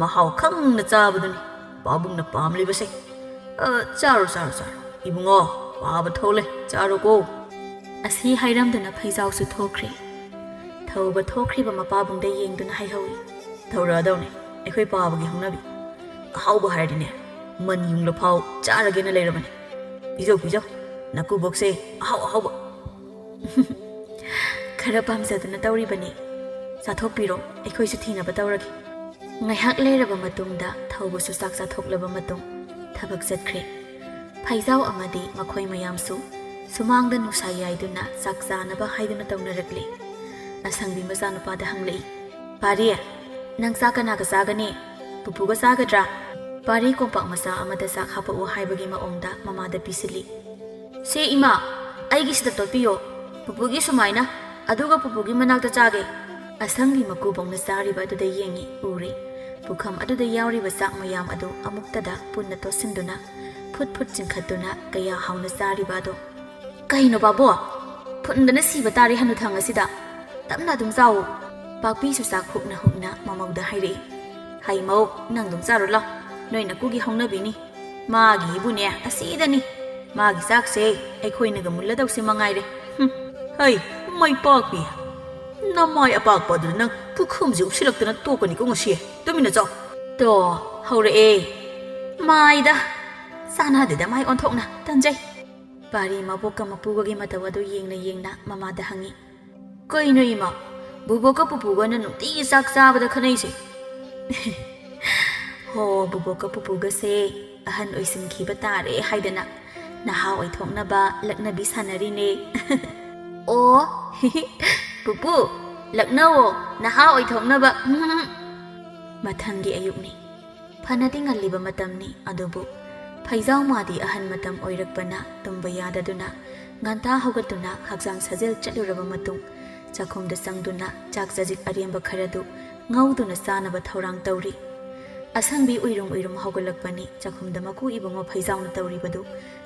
ꯃꯍꯥꯎ ꯈꯪꯅ ꯆꯥꯕꯗꯨꯅꯤ ꯄꯥꯕꯨꯡꯅ ꯄꯥꯝꯂꯤꯕꯁꯦ꯫ ꯑ, ꯆꯥꯔꯣ, ꯆꯥꯔꯣ, ꯆꯥꯔꯣ꯫ ꯏꯕꯨꯡꯉꯣ, ꯄꯥꯕ ꯊꯣꯛꯂꯦ, ꯆꯥꯔꯣꯀꯣ꯫" ꯑꯁꯤ ꯍꯥꯏꯔꯝꯗꯨꯅ ꯐꯩꯖꯥꯎꯁꯨ ꯊꯣꯛꯈ꯭ꯔꯦ꯫ ꯊꯧꯕ ꯊꯣꯛꯈ꯭ꯔꯤꯕ ꯃꯄꯥꯕꯨꯡꯗ ꯌꯦꯡꯗꯨꯅ ꯍꯥꯏꯍꯧꯏ꯫ "ꯇꯧꯔꯛꯑꯗꯧꯅꯦ ꯑꯩꯈꯣꯏ ꯄꯥꯕꯒꯤ ꯍꯧꯅꯕꯤ꯫ ꯑꯍꯥꯎꯕ ꯍꯥꯏꯔꯗꯤꯅꯦ, ꯃꯟ ꯌꯨꯡꯂꯐꯥꯎ ꯆꯥꯔꯒꯦꯅ ꯂꯩꯔꯕꯅꯦ꯫ ꯄꯤꯖꯧ, ꯄꯤꯖꯧ, ꯅꯀꯨꯕꯣꯛꯁꯦ ꯑꯍꯥꯎ ꯑꯍꯥꯎꯕ꯫" "ꯈꯔ ꯄꯥꯝꯖꯗꯅ ꯇꯧꯔꯤꯕꯅꯦ꯫ ꯆꯥꯊꯣꯛꯄꯤꯔꯣ, ꯑꯩꯈꯣꯏꯁꯨ ꯊꯤꯅꯕ ꯇꯧꯔꯒꯦ꯫" ꯉꯥꯏꯍꯥꯛ ꯂꯩꯔꯕ ꯃꯇꯨꯡꯗ ꯊꯧꯕꯁꯨ ꯆꯥꯛ ꯆꯥꯊꯣꯛꯂꯕ ꯃꯇꯨꯡ ꯊꯕꯛ ꯆꯠꯈ꯭ꯔꯦ꯫ ꯐꯩꯖꯥꯎ ꯑꯃꯗꯤ ꯃꯈꯣꯏ ꯃꯌꯥꯝꯁꯨ ꯁꯨꯃꯥꯡꯗ ꯅꯨꯡꯁꯥ ꯌꯥꯏꯗꯨꯅ ꯆꯥꯛ ꯆꯥꯅꯕ ꯍꯥꯏꯗꯨꯅ ꯇꯧꯅꯔꯛꯂꯤ꯫ ꯑꯁꯪꯕꯤ ꯃꯆꯥꯅꯨꯄꯥꯗ ꯍꯪꯂꯛꯏ, "ꯄꯥꯔꯤ, ꯅꯪ ꯆꯥꯛ ꯀꯅꯥꯒ ꯆꯥꯒꯅꯤ? ꯄꯨꯄꯨꯒ ꯆꯥꯒꯗ꯭ꯔꯥ?" ꯄꯥꯔꯤ ꯀꯣꯝꯄꯥꯛ ꯃꯆꯥ ꯑꯃꯗ ꯆꯥꯛ ꯍꯥꯞꯄꯛꯎ ꯍꯥꯏꯕꯒꯤ ꯃꯑꯣꯡꯗ ꯃꯃꯥꯗ ꯄꯤꯁꯤꯜꯂꯤ꯫ "ꯁꯦ ꯏꯃꯥ, ꯑꯩꯒꯤꯁꯤꯗ ꯇꯣꯠꯄꯤꯌꯣ꯫ ꯄꯨꯄꯨꯒꯤ ꯁꯨꯃꯥꯏꯅ, ꯑꯗꯨꯒ ꯄꯨꯄꯨꯒꯤ ꯃꯅꯥꯛꯇ ꯆꯥꯒꯦ꯫" ꯑꯁꯪꯕꯤ ꯃꯀꯨꯕꯣꯛꯅ ꯆꯥꯔꯤꯕ ꯑꯗꯨꯗ ꯌꯦꯡꯉꯤ, ꯎꯔꯤ꯫ ꯄꯨꯈꯝ ꯑꯗꯨꯗ ꯌꯥꯎꯔꯤꯕ ꯆꯥꯛ ꯃꯌꯥꯝ ꯑꯗꯨ ꯑꯃꯨꯛꯇꯗ ꯄꯨꯟꯅ ꯇꯣꯠꯁꯤꯟꯗꯨꯅ ꯐꯨꯠ ꯐꯨꯠ ꯆꯤꯡꯈꯠꯇꯨꯅ ꯀꯌꯥ ꯍꯥꯎꯅ ꯆꯥꯔꯤꯕ ꯑꯗꯣ꯫ "ꯀꯩꯅꯣ ꯕꯥꯕꯣ? ꯐꯨꯟꯗꯅ ꯁꯤꯕ ꯇꯥꯔꯦ ꯍꯅꯨꯊꯪ ꯑꯁꯤꯗ꯫ ꯇꯞꯅ ꯑꯗꯨꯝ ꯆꯥꯎ꯫" ꯄꯥꯛꯄꯤꯁꯨ ꯆꯥꯛ ꯍꯨꯛꯅ ꯍꯨꯛꯅ ꯃꯃꯧꯗ ꯍꯥꯏꯔꯛꯏ꯫ "ꯍꯩ ꯃꯧ, ꯅꯪ ꯑꯗꯨꯝ ꯆꯥꯔꯨ ꯂꯥꯎ꯫ ꯅꯣꯏ ꯅꯀꯨꯒꯤ ꯍꯧꯅꯕꯤꯅꯤ꯫ ꯃꯥꯒꯤ ꯏꯕꯨꯅꯦ ꯑꯁꯤꯗꯅꯤ꯫ ꯃꯥꯒꯤ ꯆꯥꯛꯁꯦ ꯑꯩꯈꯣꯏꯅꯒ ꯃꯨꯜꯂꯗꯧꯁꯦ ꯃꯉꯥꯏꯔꯦ꯫ ꯍꯨꯝ, ꯍꯩ, ꯃꯩ ꯄꯥꯛꯄꯤ꯫ ꯅꯃꯥꯏ ꯑꯄꯥꯛꯄ ꯑꯗꯨꯗ ꯅꯪ ꯄꯨꯈꯝꯁꯦ ꯎꯞꯁꯤꯜꯂꯛꯇꯅ ꯇꯣꯛꯀꯅꯤꯀꯣ ꯉꯁꯤ꯫ ꯇꯨꯃꯤꯟꯅ ꯆꯥꯎ꯫" ꯇꯣ, ꯍꯧꯔꯛꯑꯦ꯫ ꯃꯥꯏꯗ꯫ ꯆꯥꯟꯅꯗꯦꯗ ꯃꯥꯏ ꯑꯣꯟꯊꯣꯛꯅ꯫ ꯇꯟꯖꯩ꯫ ꯄꯥꯔꯤ ꯃꯕꯣꯛꯀ ꯃꯄꯨꯒꯒꯤ ꯃꯇꯧ ꯑꯗꯨ ꯌꯦꯡꯅ ꯌꯦꯡꯅ ꯃꯃꯥꯗ ꯍꯪꯉꯤ꯫ "ꯀꯩꯅꯣ ꯏꯃꯥ, ꯕꯨꯕꯣꯛꯀ ꯄꯨꯄꯨꯒꯅ ꯅꯨꯡꯇꯤꯒꯤ ꯆꯥꯛ ꯆꯥꯕꯗ ꯈꯠꯅꯩꯁꯦ?" "ꯍꯣ, ꯕꯨꯕꯣꯛꯀ ꯄꯨꯄꯨꯒꯁꯦ ꯑꯍꯟ ꯑꯣꯏꯁꯤꯟꯈꯤꯕ ꯇꯥꯔꯦ ꯍꯥꯏꯗꯅ ꯅꯍꯥ ꯑꯣꯏꯊꯣꯛꯅꯕ ꯂꯛꯅꯕꯤ ꯁꯥꯟꯅꯔꯤꯅꯦ꯫" "ꯑꯣ, ꯄꯨꯄꯨ, ꯂꯛꯅꯧꯑꯣ, ꯅꯍꯥ ꯑꯣꯏꯊꯣꯛꯅꯕ꯫" ꯃꯊꯪꯒꯤ ꯑꯌꯨꯛꯅꯤ꯫ ꯐꯅꯗꯤ ꯉꯜꯂꯤꯕ ꯃꯇꯝꯅꯤ, ꯑꯗꯨꯕꯨ ꯐꯩꯖꯥꯎ ꯃꯥꯗꯤ ꯑꯍꯟ ꯃꯇꯝ ꯑꯣꯏꯔꯛꯄꯅ ꯇꯨꯝꯕ ꯌꯥꯗꯗꯨꯅ ꯉꯟꯇꯥ ꯍꯧꯒꯠꯇꯨꯅ ꯍꯛꯆꯥꯡ ꯁꯥꯖꯦꯜ ꯆꯠꯂꯨꯔꯕ ꯃꯇꯨꯡ ꯆꯥꯛꯈꯨꯝꯗ ꯆꯪꯗꯨꯅ ꯆꯥꯛ ꯆꯖꯤꯛ ꯑꯔꯦꯝꯕ ꯈꯔꯗꯨ ꯉꯧꯗꯨꯅ ꯆꯥꯅꯕ ꯊꯧꯔꯥꯡ ꯇꯧꯔꯤ꯫ ꯑꯁꯪꯕꯤ ꯎꯏꯔꯨꯝ ꯎꯏꯔꯨꯝ ꯍꯧꯒꯠꯂꯛꯄꯅꯤ꯫ ꯆꯥꯛꯈꯨꯝꯗ ꯃꯀꯨ ꯏꯕꯨꯡꯉꯣ ꯐꯩꯖꯥꯎꯅ ꯇꯧꯔꯤꯕꯗꯨ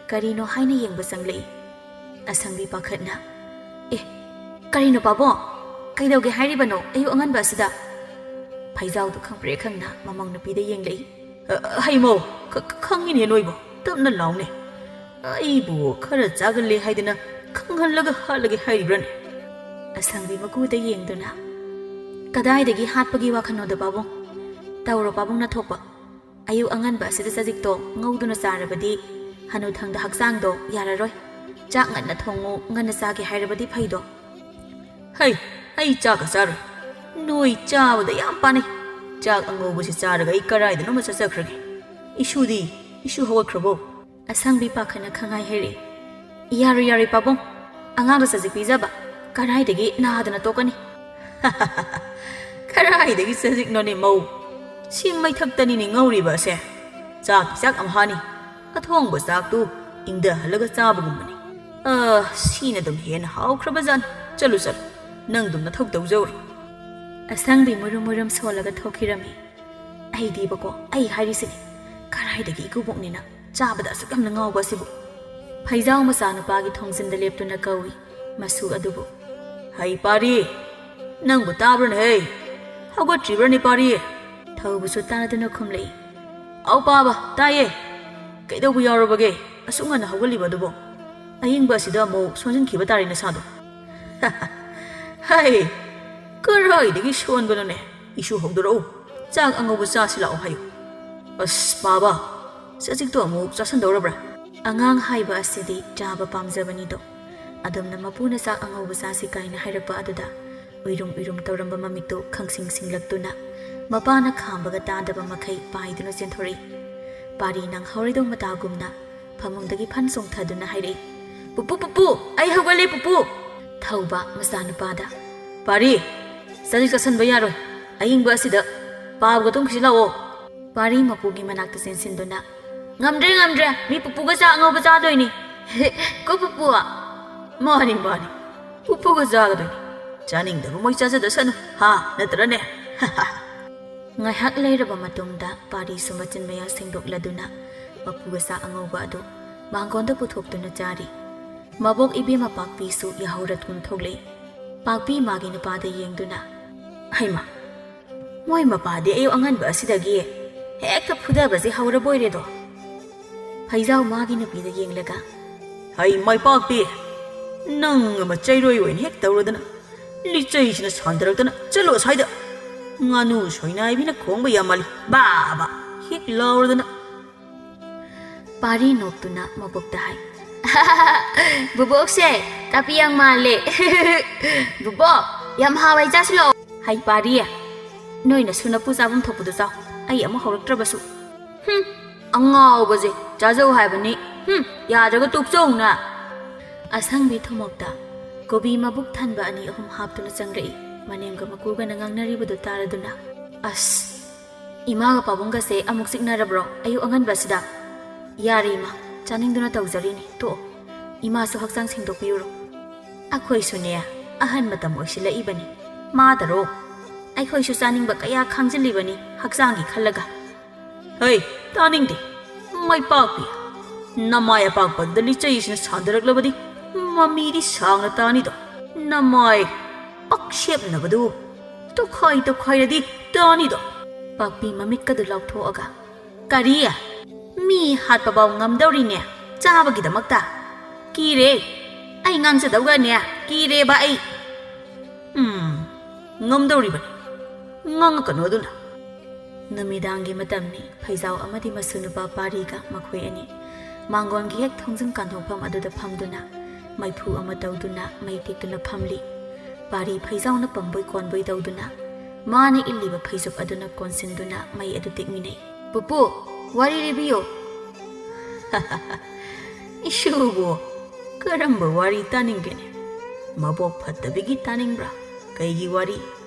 ꯀꯔꯤꯅꯣ ꯍꯥꯏꯅ ꯌꯦꯡꯕ ꯆꯪꯂꯛꯏ꯫ ꯑꯁꯪꯕꯤ ꯄꯥꯈꯠꯅ, "ꯑꯦ, ꯀꯔꯤꯅꯣ ꯄꯥꯕꯣ? ꯀꯩꯗꯧꯒꯦ ꯍꯥꯏꯔꯤꯕꯅꯣ ꯑꯌꯨꯛ ꯑꯉꯟꯕ ꯑꯁꯤꯗ?" ꯐꯩꯖꯥꯎꯗꯨ ꯈꯪꯄ꯭ꯔꯦꯛ ꯈꯪꯅ ꯃꯃꯧ ꯅꯨꯄꯤꯗ ꯌꯦꯡꯂꯛꯏ꯫ "ꯑ, ꯍꯩꯃꯧ, ꯈ-, ꯈ-, ꯈꯪꯉꯤꯅꯦ ꯅꯣꯏꯕꯨ, ꯇꯞꯅ ꯂꯥꯎꯅꯦ꯫ ꯑꯩꯕꯨ ꯈꯔ ꯆꯥꯒꯜꯂꯦ ꯍꯥꯏꯗꯅ ꯈꯪꯍꯜꯂꯒ ꯍꯥꯠꯂꯒꯦ ꯍꯥꯏꯔꯤꯕ꯭ꯔꯅꯦ?" ꯑꯁꯪꯕꯤ ꯃꯀꯨꯗ ꯌꯦꯡꯗꯨꯅ, "ꯀꯗꯥꯏꯗꯒꯤ ꯍꯥꯠꯄꯒꯤ ꯋꯥꯈꯜꯅꯣꯗ ꯄꯥꯕꯨꯡ? ꯇꯧꯔꯣ ꯄꯥꯕꯨꯡꯅ ꯊꯣꯛꯄ꯫ ꯑꯌꯨꯛ ꯑꯉꯟꯕ ꯑꯁꯤꯗ ꯆꯖꯤꯛꯇꯣ ꯉꯧꯗꯨꯅ ꯆꯥꯔꯕꯗꯤ ꯍꯅꯨꯊꯪꯗ ꯍꯛꯆꯥꯡꯗꯣ ꯌꯥꯔꯔꯣꯏ꯫ ꯆꯥꯛ ꯉꯟꯅ ꯊꯣꯡꯉꯨ, ꯉꯟꯅ ꯆꯥꯒꯦ ꯍꯥꯏꯔꯕꯗꯤ ꯐꯩꯗꯣ꯫" "ꯍꯩ, ꯑꯩ ꯆꯥꯛꯀ ꯆꯥꯔꯣꯏ꯫ ꯅꯣꯏ ꯆꯥꯕꯗ ꯌꯥꯝ ꯄꯥꯅꯩ꯫ ꯆꯥꯛ ꯑꯉꯧꯕꯁꯤ ꯆꯥꯔꯒ ꯑꯩ ꯀꯔꯥꯏꯗꯅꯣꯃ ꯆꯠꯆꯈ꯭ꯔꯒꯦ꯫ ꯏꯁꯨꯗꯤ? ꯏꯁꯨ ꯍꯧꯒꯠꯈ꯭ꯔꯕꯣ? ꯑꯁꯪꯕꯤ ꯄꯥꯈꯠꯅ ꯈꯪꯍꯥꯏ ꯍꯥꯏꯔꯛꯏ꯫ "ꯌꯥꯔꯣꯏ, ꯌꯥꯔꯣꯏ ꯄꯥꯕꯨꯡ, ꯑꯉꯥꯡꯗ ꯆꯖꯤꯛ ꯄꯤꯖꯕ꯫ ꯀꯔꯥꯏꯗꯒꯤ ꯅꯥꯗꯅ ꯇꯣꯛꯀꯅꯤ?" "ꯀꯔꯥꯏꯗꯒꯤ ꯆꯖꯤꯛꯅꯣꯅꯦ ꯃꯧ? ꯁꯤ ꯃꯩꯊꯛꯇꯅꯤꯅꯦ ꯉꯧꯔꯤꯕ ꯑꯁꯦ꯫ ꯆꯥꯛꯀꯤ ꯆꯥꯛ ꯑꯝꯍꯥꯅꯤ, ꯑꯊꯣꯡꯕ ꯆꯥꯛꯇꯨ ꯏꯪꯗꯍꯜꯂꯒ ꯆꯥꯕꯒꯨꯝꯕꯅꯤ꯫ ꯑ, ꯁꯤꯅ ꯑꯗꯨꯝ ꯍꯦꯟꯅ ꯍꯥꯎꯈ꯭ꯔꯕꯖꯥꯠꯅꯤ꯫ ꯆꯠꯂꯨ, ꯆꯠꯂꯨ, ꯅꯪ ꯑꯗꯨꯝ ꯅꯊꯧ ꯇꯧꯖꯧꯔꯣ꯫" ꯑꯁꯪꯕꯤ ꯃꯨꯔꯨꯝ ꯃꯨꯔꯨꯝ ꯁꯣꯜꯂꯒ ꯊꯣꯛꯈꯤꯔꯝꯃꯤ꯫ ꯑꯩꯗꯤꯕꯀꯣ, ꯑꯩ ꯍꯥꯏꯔꯤꯁꯤꯅꯤ, ꯀꯔꯥꯏꯗꯒꯤ ꯏꯀꯨꯕꯣꯛꯅꯤꯅ ꯆꯥꯕꯗ ꯑꯁꯨꯛ ꯌꯥꯝꯅ ꯉꯥꯎꯕ ꯑꯁꯤꯕꯨ? ꯐꯩꯖꯥꯎ ꯃꯆꯥꯅꯨꯄꯥꯒꯤ ꯊꯣꯡꯖꯤꯟꯗ ꯂꯦꯞꯇꯨꯅ ꯀꯧꯏ ꯃꯁꯨ ꯑꯗꯨꯕꯨ꯫ "ꯍꯩ ꯄꯥꯔꯤ, ꯅꯪꯕꯨ ꯇꯥꯕ꯭ꯔꯅꯦ ꯍꯩ? ꯍꯧꯒꯠꯇ꯭ꯔꯤꯕ꯭ꯔꯅꯦ ꯄꯥꯔꯤ?" ꯊꯧꯕꯁꯨ ꯇꯥꯗꯨꯅ ꯈꯨꯝꯂꯛꯏ꯫ "ꯑꯧ ꯄꯥꯕ, ꯇꯥꯏꯌꯦ꯫ ꯀꯩꯗꯧꯕ ꯌꯥꯎꯔꯕꯒꯦ? ꯑꯁꯨꯛ ꯉꯟꯅ ꯍꯧꯒꯠꯂꯤꯕ ꯑꯗꯨꯕꯨ? ꯑꯌꯤꯡꯕ ꯑꯁꯤꯗ ꯑꯃꯨꯛ ꯁꯣꯟꯖꯤꯟꯈꯤꯕ ꯇꯥꯔꯦ ꯅꯁꯥꯗꯣ꯫" "ꯍꯩ, ꯀꯔꯥꯏꯗꯒꯤ ꯁꯣꯟꯕꯅꯣꯅꯦ? ꯏꯁꯨ ꯍꯧꯗꯣꯔꯛꯎ꯫ ꯆꯥꯛ ꯑꯉꯧꯕ ꯆꯥꯁꯤ ꯂꯥꯛꯑꯣ ꯍꯥꯏꯌꯨ꯫" "ꯑꯁ ꯄꯥꯕ, ꯆꯖꯤꯛꯇꯣ ꯑꯃꯨꯛ ꯆꯥꯁꯟꯗꯧꯔꯕ꯭ꯔꯥ?" ꯑꯉꯥꯡ ꯍꯥꯏꯕ ꯑꯁꯤꯗꯤ ꯆꯥꯕ ꯄꯥꯝꯖꯕꯅꯤꯗꯣ꯫ ꯑꯗꯨꯝꯅ ꯃꯄꯨꯅ ꯆꯥꯛ ꯑꯉꯧꯕ ꯆꯥꯁꯤ ꯀꯥꯏꯅ ꯍꯥꯏꯔꯛꯄ ꯑꯗꯨꯗ ꯎꯏꯔꯨꯝ ꯎꯏꯔꯨꯝ ꯇꯧꯔꯝꯕ ꯃꯃꯤꯠꯇꯨ ꯈꯪꯁꯤꯡ ꯁꯤꯡꯂꯛꯇꯨꯅ ꯃꯄꯥꯅ ꯈꯥꯝꯕꯒ ꯇꯥꯗꯕ ꯃꯈꯩ ꯄꯥꯏꯗꯨꯅ ꯆꯦꯟꯊꯣꯔꯛꯏ꯫ ꯄꯥꯔꯤ ꯅꯪꯍꯧꯔꯣꯏꯗꯧ ꯃꯇꯥꯒꯨꯝꯅ ꯐꯃꯨꯡꯗꯒꯤ ꯐꯟ ꯆꯣꯡꯊꯗꯨꯅ ꯍꯥꯏꯔꯛꯏ꯫ "ꯄꯨꯄꯨ, ꯄꯨꯄꯨ, ꯑꯩ ꯍꯧꯒꯠꯂꯦ ꯄꯨꯄꯨ!" ꯊꯧꯕ ꯃꯆꯥꯅꯨꯄꯥꯗ꯫ "ꯄꯥꯔꯤ, ꯆꯖꯤꯛ ꯆꯥꯁꯟꯕ ꯌꯥꯔꯣꯏ꯫ ꯑꯌꯤꯡꯕ ꯑꯁꯤꯗ ꯄꯥꯕꯒ ꯇꯨꯝꯈꯤꯁꯤ ꯂꯥꯛꯑꯣ꯫" ꯄꯥꯔꯤ ꯃꯄꯨꯒꯤ ꯃꯅꯥꯛꯇ ꯆꯦꯟꯁꯤꯟꯗꯨꯅ, "ꯉꯝꯗ꯭ꯔꯦ, ꯉꯝꯗ꯭ꯔꯦ, ꯃꯤ ꯄꯨꯄꯨꯒ ꯆꯥꯛ ꯑꯉꯧꯕ ꯆꯥꯗꯣꯏꯅꯤ꯫" "ꯀꯣ ꯄꯨꯄꯨ?" "ꯃꯥꯅꯤ, ꯃꯥꯅꯤ, ꯄꯨꯄꯨꯒ ꯆꯥꯒꯗꯣꯏꯅꯤ꯫ ꯆꯥꯅꯤꯡꯗꯕ ꯃꯣꯏ ꯆꯥꯖꯗꯁꯅꯨ, ꯍꯥ, ꯅꯠꯇ꯭ꯔꯅꯦ?" ꯉꯥꯏꯍꯥꯛ ꯂꯩꯔꯕ ꯃꯇꯨꯡꯗ ꯄꯥꯔꯤꯁꯨ ꯃꯆꯤꯟ ꯃꯌꯥ ꯁꯦꯡꯗꯣꯛꯂꯗꯨꯅ ꯃꯄꯨꯒ ꯆꯥꯛ ꯑꯉꯧꯕ ꯑꯗꯨ ꯃꯥꯡꯒꯣꯟꯗ ꯄꯨꯊꯣꯛꯇꯨꯅ ꯆꯥꯔꯤ꯫ ꯃꯕꯣꯛ ꯏꯕꯦꯝꯃ ꯄꯥꯛꯄꯤꯁꯨ ꯌꯥꯍꯧꯔꯗꯨꯅ ꯊꯣꯛꯂꯛꯏ꯫ ꯄꯥꯛꯄꯤ ꯃꯥꯒꯤ ꯅꯨꯄꯥꯗ ꯌꯦꯡꯗꯨꯅ, "ꯍꯩꯃꯥ, ꯃꯣꯏ ꯃꯄꯥꯗꯤ ꯑꯌꯨꯛ ꯑꯉꯟꯕ ꯑꯁꯤꯗꯒꯤ ꯍꯦꯛꯇ ꯐꯨꯗꯕꯁꯦ ꯍꯧꯔꯕꯣꯏꯔꯦꯗꯣ?" ꯐꯩꯖꯥꯎ ꯃꯥꯒꯤ ꯅꯨꯄꯤꯗ ꯌꯦꯡꯂꯒ, "ꯍꯩ ꯃꯥꯏꯄꯥꯛꯄꯤ, ꯅꯪ ꯑꯃ ꯆꯩꯔꯣꯏ ꯑꯣꯏꯅ ꯍꯦꯛ ꯇꯧꯔꯗꯅ, ꯂꯤꯆꯩꯁꯤꯅ ꯁꯥꯟꯊꯔꯛꯇꯅ, ꯆꯠꯂꯣ ꯑꯁ꯭ꯋꯥꯏꯗ꯫ ꯉꯥꯅꯨ ꯁꯣꯏꯅꯥꯏꯕꯤꯅ ꯈꯣꯡꯕ ꯌꯥꯝ ꯃꯥꯜꯂꯤ, ꯕꯥ ꯕꯥ ꯍꯦꯛ ꯂꯥꯎꯔꯗꯅ꯫" ꯄꯥꯔꯤ ꯅꯣꯛꯇꯨꯅ ꯃꯕꯣꯛꯇ ꯍꯥꯏ, "ꯕꯨꯕꯣꯛꯁꯦ ꯀꯥꯄꯤ ꯌꯥꯝ ꯃꯥꯜꯂꯦ꯫ ꯕꯨꯕꯣꯛ, ꯌꯥꯝ ꯍꯥꯎꯋꯦ, ꯆꯥꯁꯤ ꯂꯥꯛꯑꯣ꯫" ꯍꯩ ꯄꯥꯔꯤ, ꯅꯣꯏꯅ ꯁꯨꯅꯄꯨ ꯆꯥꯐꯝ ꯊꯣꯛꯄꯗꯨ ꯆꯥꯎ, ꯑꯩ ꯑꯃꯨꯛ ꯍꯧꯔꯛꯇ꯭ꯔꯕꯁꯨ꯫ ꯍꯨꯝ, ꯑꯉꯥꯎꯕꯁꯦ, ꯆꯥꯖꯧ ꯍꯥꯏꯕꯅꯤ꯫ ꯍꯨꯝ, ꯌꯥꯗ꯭ꯔꯒ ꯇꯣꯛꯆꯧꯅ꯫ ꯑꯁꯪꯕꯤ ꯊꯨꯝꯃꯣꯛꯇ ꯀꯣꯕꯤ ꯃꯕꯨꯛ ꯊꯟꯕ ꯑꯅꯤ ꯑꯍꯨꯝ ꯍꯥꯞꯇꯨꯅ ꯆꯪꯂꯛꯏ꯫ ꯃꯅꯦꯝꯒ ꯃꯀꯨꯒꯅ ꯉꯥꯡꯅꯔꯤꯕꯗꯨ ꯇꯥꯔꯗꯨꯅ, "ꯑꯁ, ꯏꯃꯥꯒ ꯄꯥꯕꯨꯡꯒꯁꯦ ꯑꯃꯨꯛ ꯆꯤꯛꯅꯔꯕ꯭ꯔꯣ ꯑꯌꯨꯛ ꯑꯉꯟꯕꯁꯤꯗ? ꯌꯥꯔꯦ ꯏꯃꯥ, ꯆꯥꯅꯤꯡꯗꯨꯅ ꯇꯧꯖꯔꯤꯅꯤ, ꯇꯣꯛꯑꯣ꯫ ꯏꯃꯥꯁꯨ ꯍꯛꯆꯥꯡ ꯁꯦꯡꯗꯣꯛꯄꯤꯔꯨꯔꯣ꯫ ꯑꯩꯈꯣꯏꯁꯨꯅꯦ, ꯑꯍꯟ ꯃꯇꯝ ꯑꯣꯏꯁꯤꯜꯂꯛꯏꯕꯅꯤ꯫ ꯃꯥꯗꯔꯣ? ꯑꯩꯈꯣꯏꯁꯨ ꯆꯥꯅꯤꯡꯕ ꯀꯌꯥ ꯈꯥꯡꯖꯤꯜꯂꯤꯕꯅꯤ ꯍꯛꯆꯥꯡꯒꯤ ꯈꯜꯂꯒ꯫" "ꯍꯩ, ꯇꯥꯅꯤꯡꯗꯦ꯫ ꯃꯥꯏ ꯄꯥꯛꯄꯤ꯫ ꯅꯃꯥꯏ ꯑꯄꯥꯛꯄꯗ ꯂꯤꯆꯩꯁꯤꯅ ꯁꯥꯟꯗꯔꯛꯂꯕꯗꯤ ꯃꯃꯤꯗꯤ ꯁꯥꯡꯅ ꯇꯥꯅꯤꯗꯣ꯫ ꯅꯃꯥꯏ ꯄꯛꯁꯦꯞꯅꯕꯗꯨ ꯇꯣꯈꯥꯏ ꯇꯣꯈꯥꯏꯔꯗꯤ ꯇꯥꯅꯤꯗꯣ꯫" ꯄꯥꯛꯄꯤ ꯃꯃꯤꯠꯀꯗꯨ ꯂꯥꯎꯊꯣꯛꯑꯒ, "ꯀꯔꯤ? ꯃꯤ ꯍꯥꯠꯄꯐꯥꯎ ꯉꯝꯗꯧꯔꯤꯅꯦ ꯆꯥꯕꯒꯤꯗꯃꯛꯇ? ꯀꯤꯔꯦ꯫ ꯑꯩ ꯉꯥꯡꯖꯗꯧꯒꯅꯦ ꯀꯤꯔꯦꯕ ꯑꯩ꯫" "ꯎꯝ, ꯉꯝꯗꯧꯔꯤꯕꯅꯤ꯫ ꯉꯥꯡꯉꯛꯀꯅꯨ ꯑꯗꯨꯅ꯫" ꯅꯨꯃꯤꯗꯥꯡꯒꯤ ꯃꯇꯝꯅꯤ꯫ ꯐꯩꯖꯥꯎ ꯑꯃꯗꯤ ꯃꯁꯨ ꯅꯨꯄꯥ ꯄꯥꯔꯤꯒ ꯃꯈꯣꯏ ꯑꯅꯤ ꯃꯥꯡꯒꯣꯟꯒꯤ ꯍꯦꯛ ꯊꯣꯡꯖꯤꯟ ꯀꯥꯟꯊꯣꯛꯐꯝ ꯑꯗꯨꯗ ꯐꯝꯗꯨꯅ ꯃꯩꯐꯨ ꯑꯃ ꯇꯧꯗꯨꯅ ꯃꯩ ꯇꯦꯛꯇꯨꯅ ꯐꯝꯂꯤ꯫ ꯄꯥꯔꯤ ꯐꯩꯖꯥꯎꯅ ꯄꯝꯕꯣꯏ ꯀꯣꯟꯕꯣꯏ ꯇꯧꯗꯨꯅ ꯃꯥꯅ ꯏꯜꯂꯤꯕ ꯐꯩꯖꯨꯞ ꯑꯗꯨꯅ ꯀꯣꯟꯁꯤꯟꯗꯨꯅ ꯃꯩ ꯑꯗꯨ ꯇꯦꯛꯃꯤꯟꯅꯩ꯫ "ꯄꯨꯄꯨ, ꯋꯥꯔꯤ ꯂꯤꯕꯤꯌꯣ꯫" "ꯏꯁꯨꯕꯨ ꯀꯔꯝꯕ ꯋꯥꯔꯤ ꯇꯥꯅꯤꯡꯒꯦꯅꯦ? ꯃꯕꯣꯛ ꯐꯠꯇꯕꯤꯒꯤ ꯇꯥꯅꯤꯡꯕ꯭ꯔꯥ? ꯀꯩꯒꯤ ꯋꯥꯔꯤ?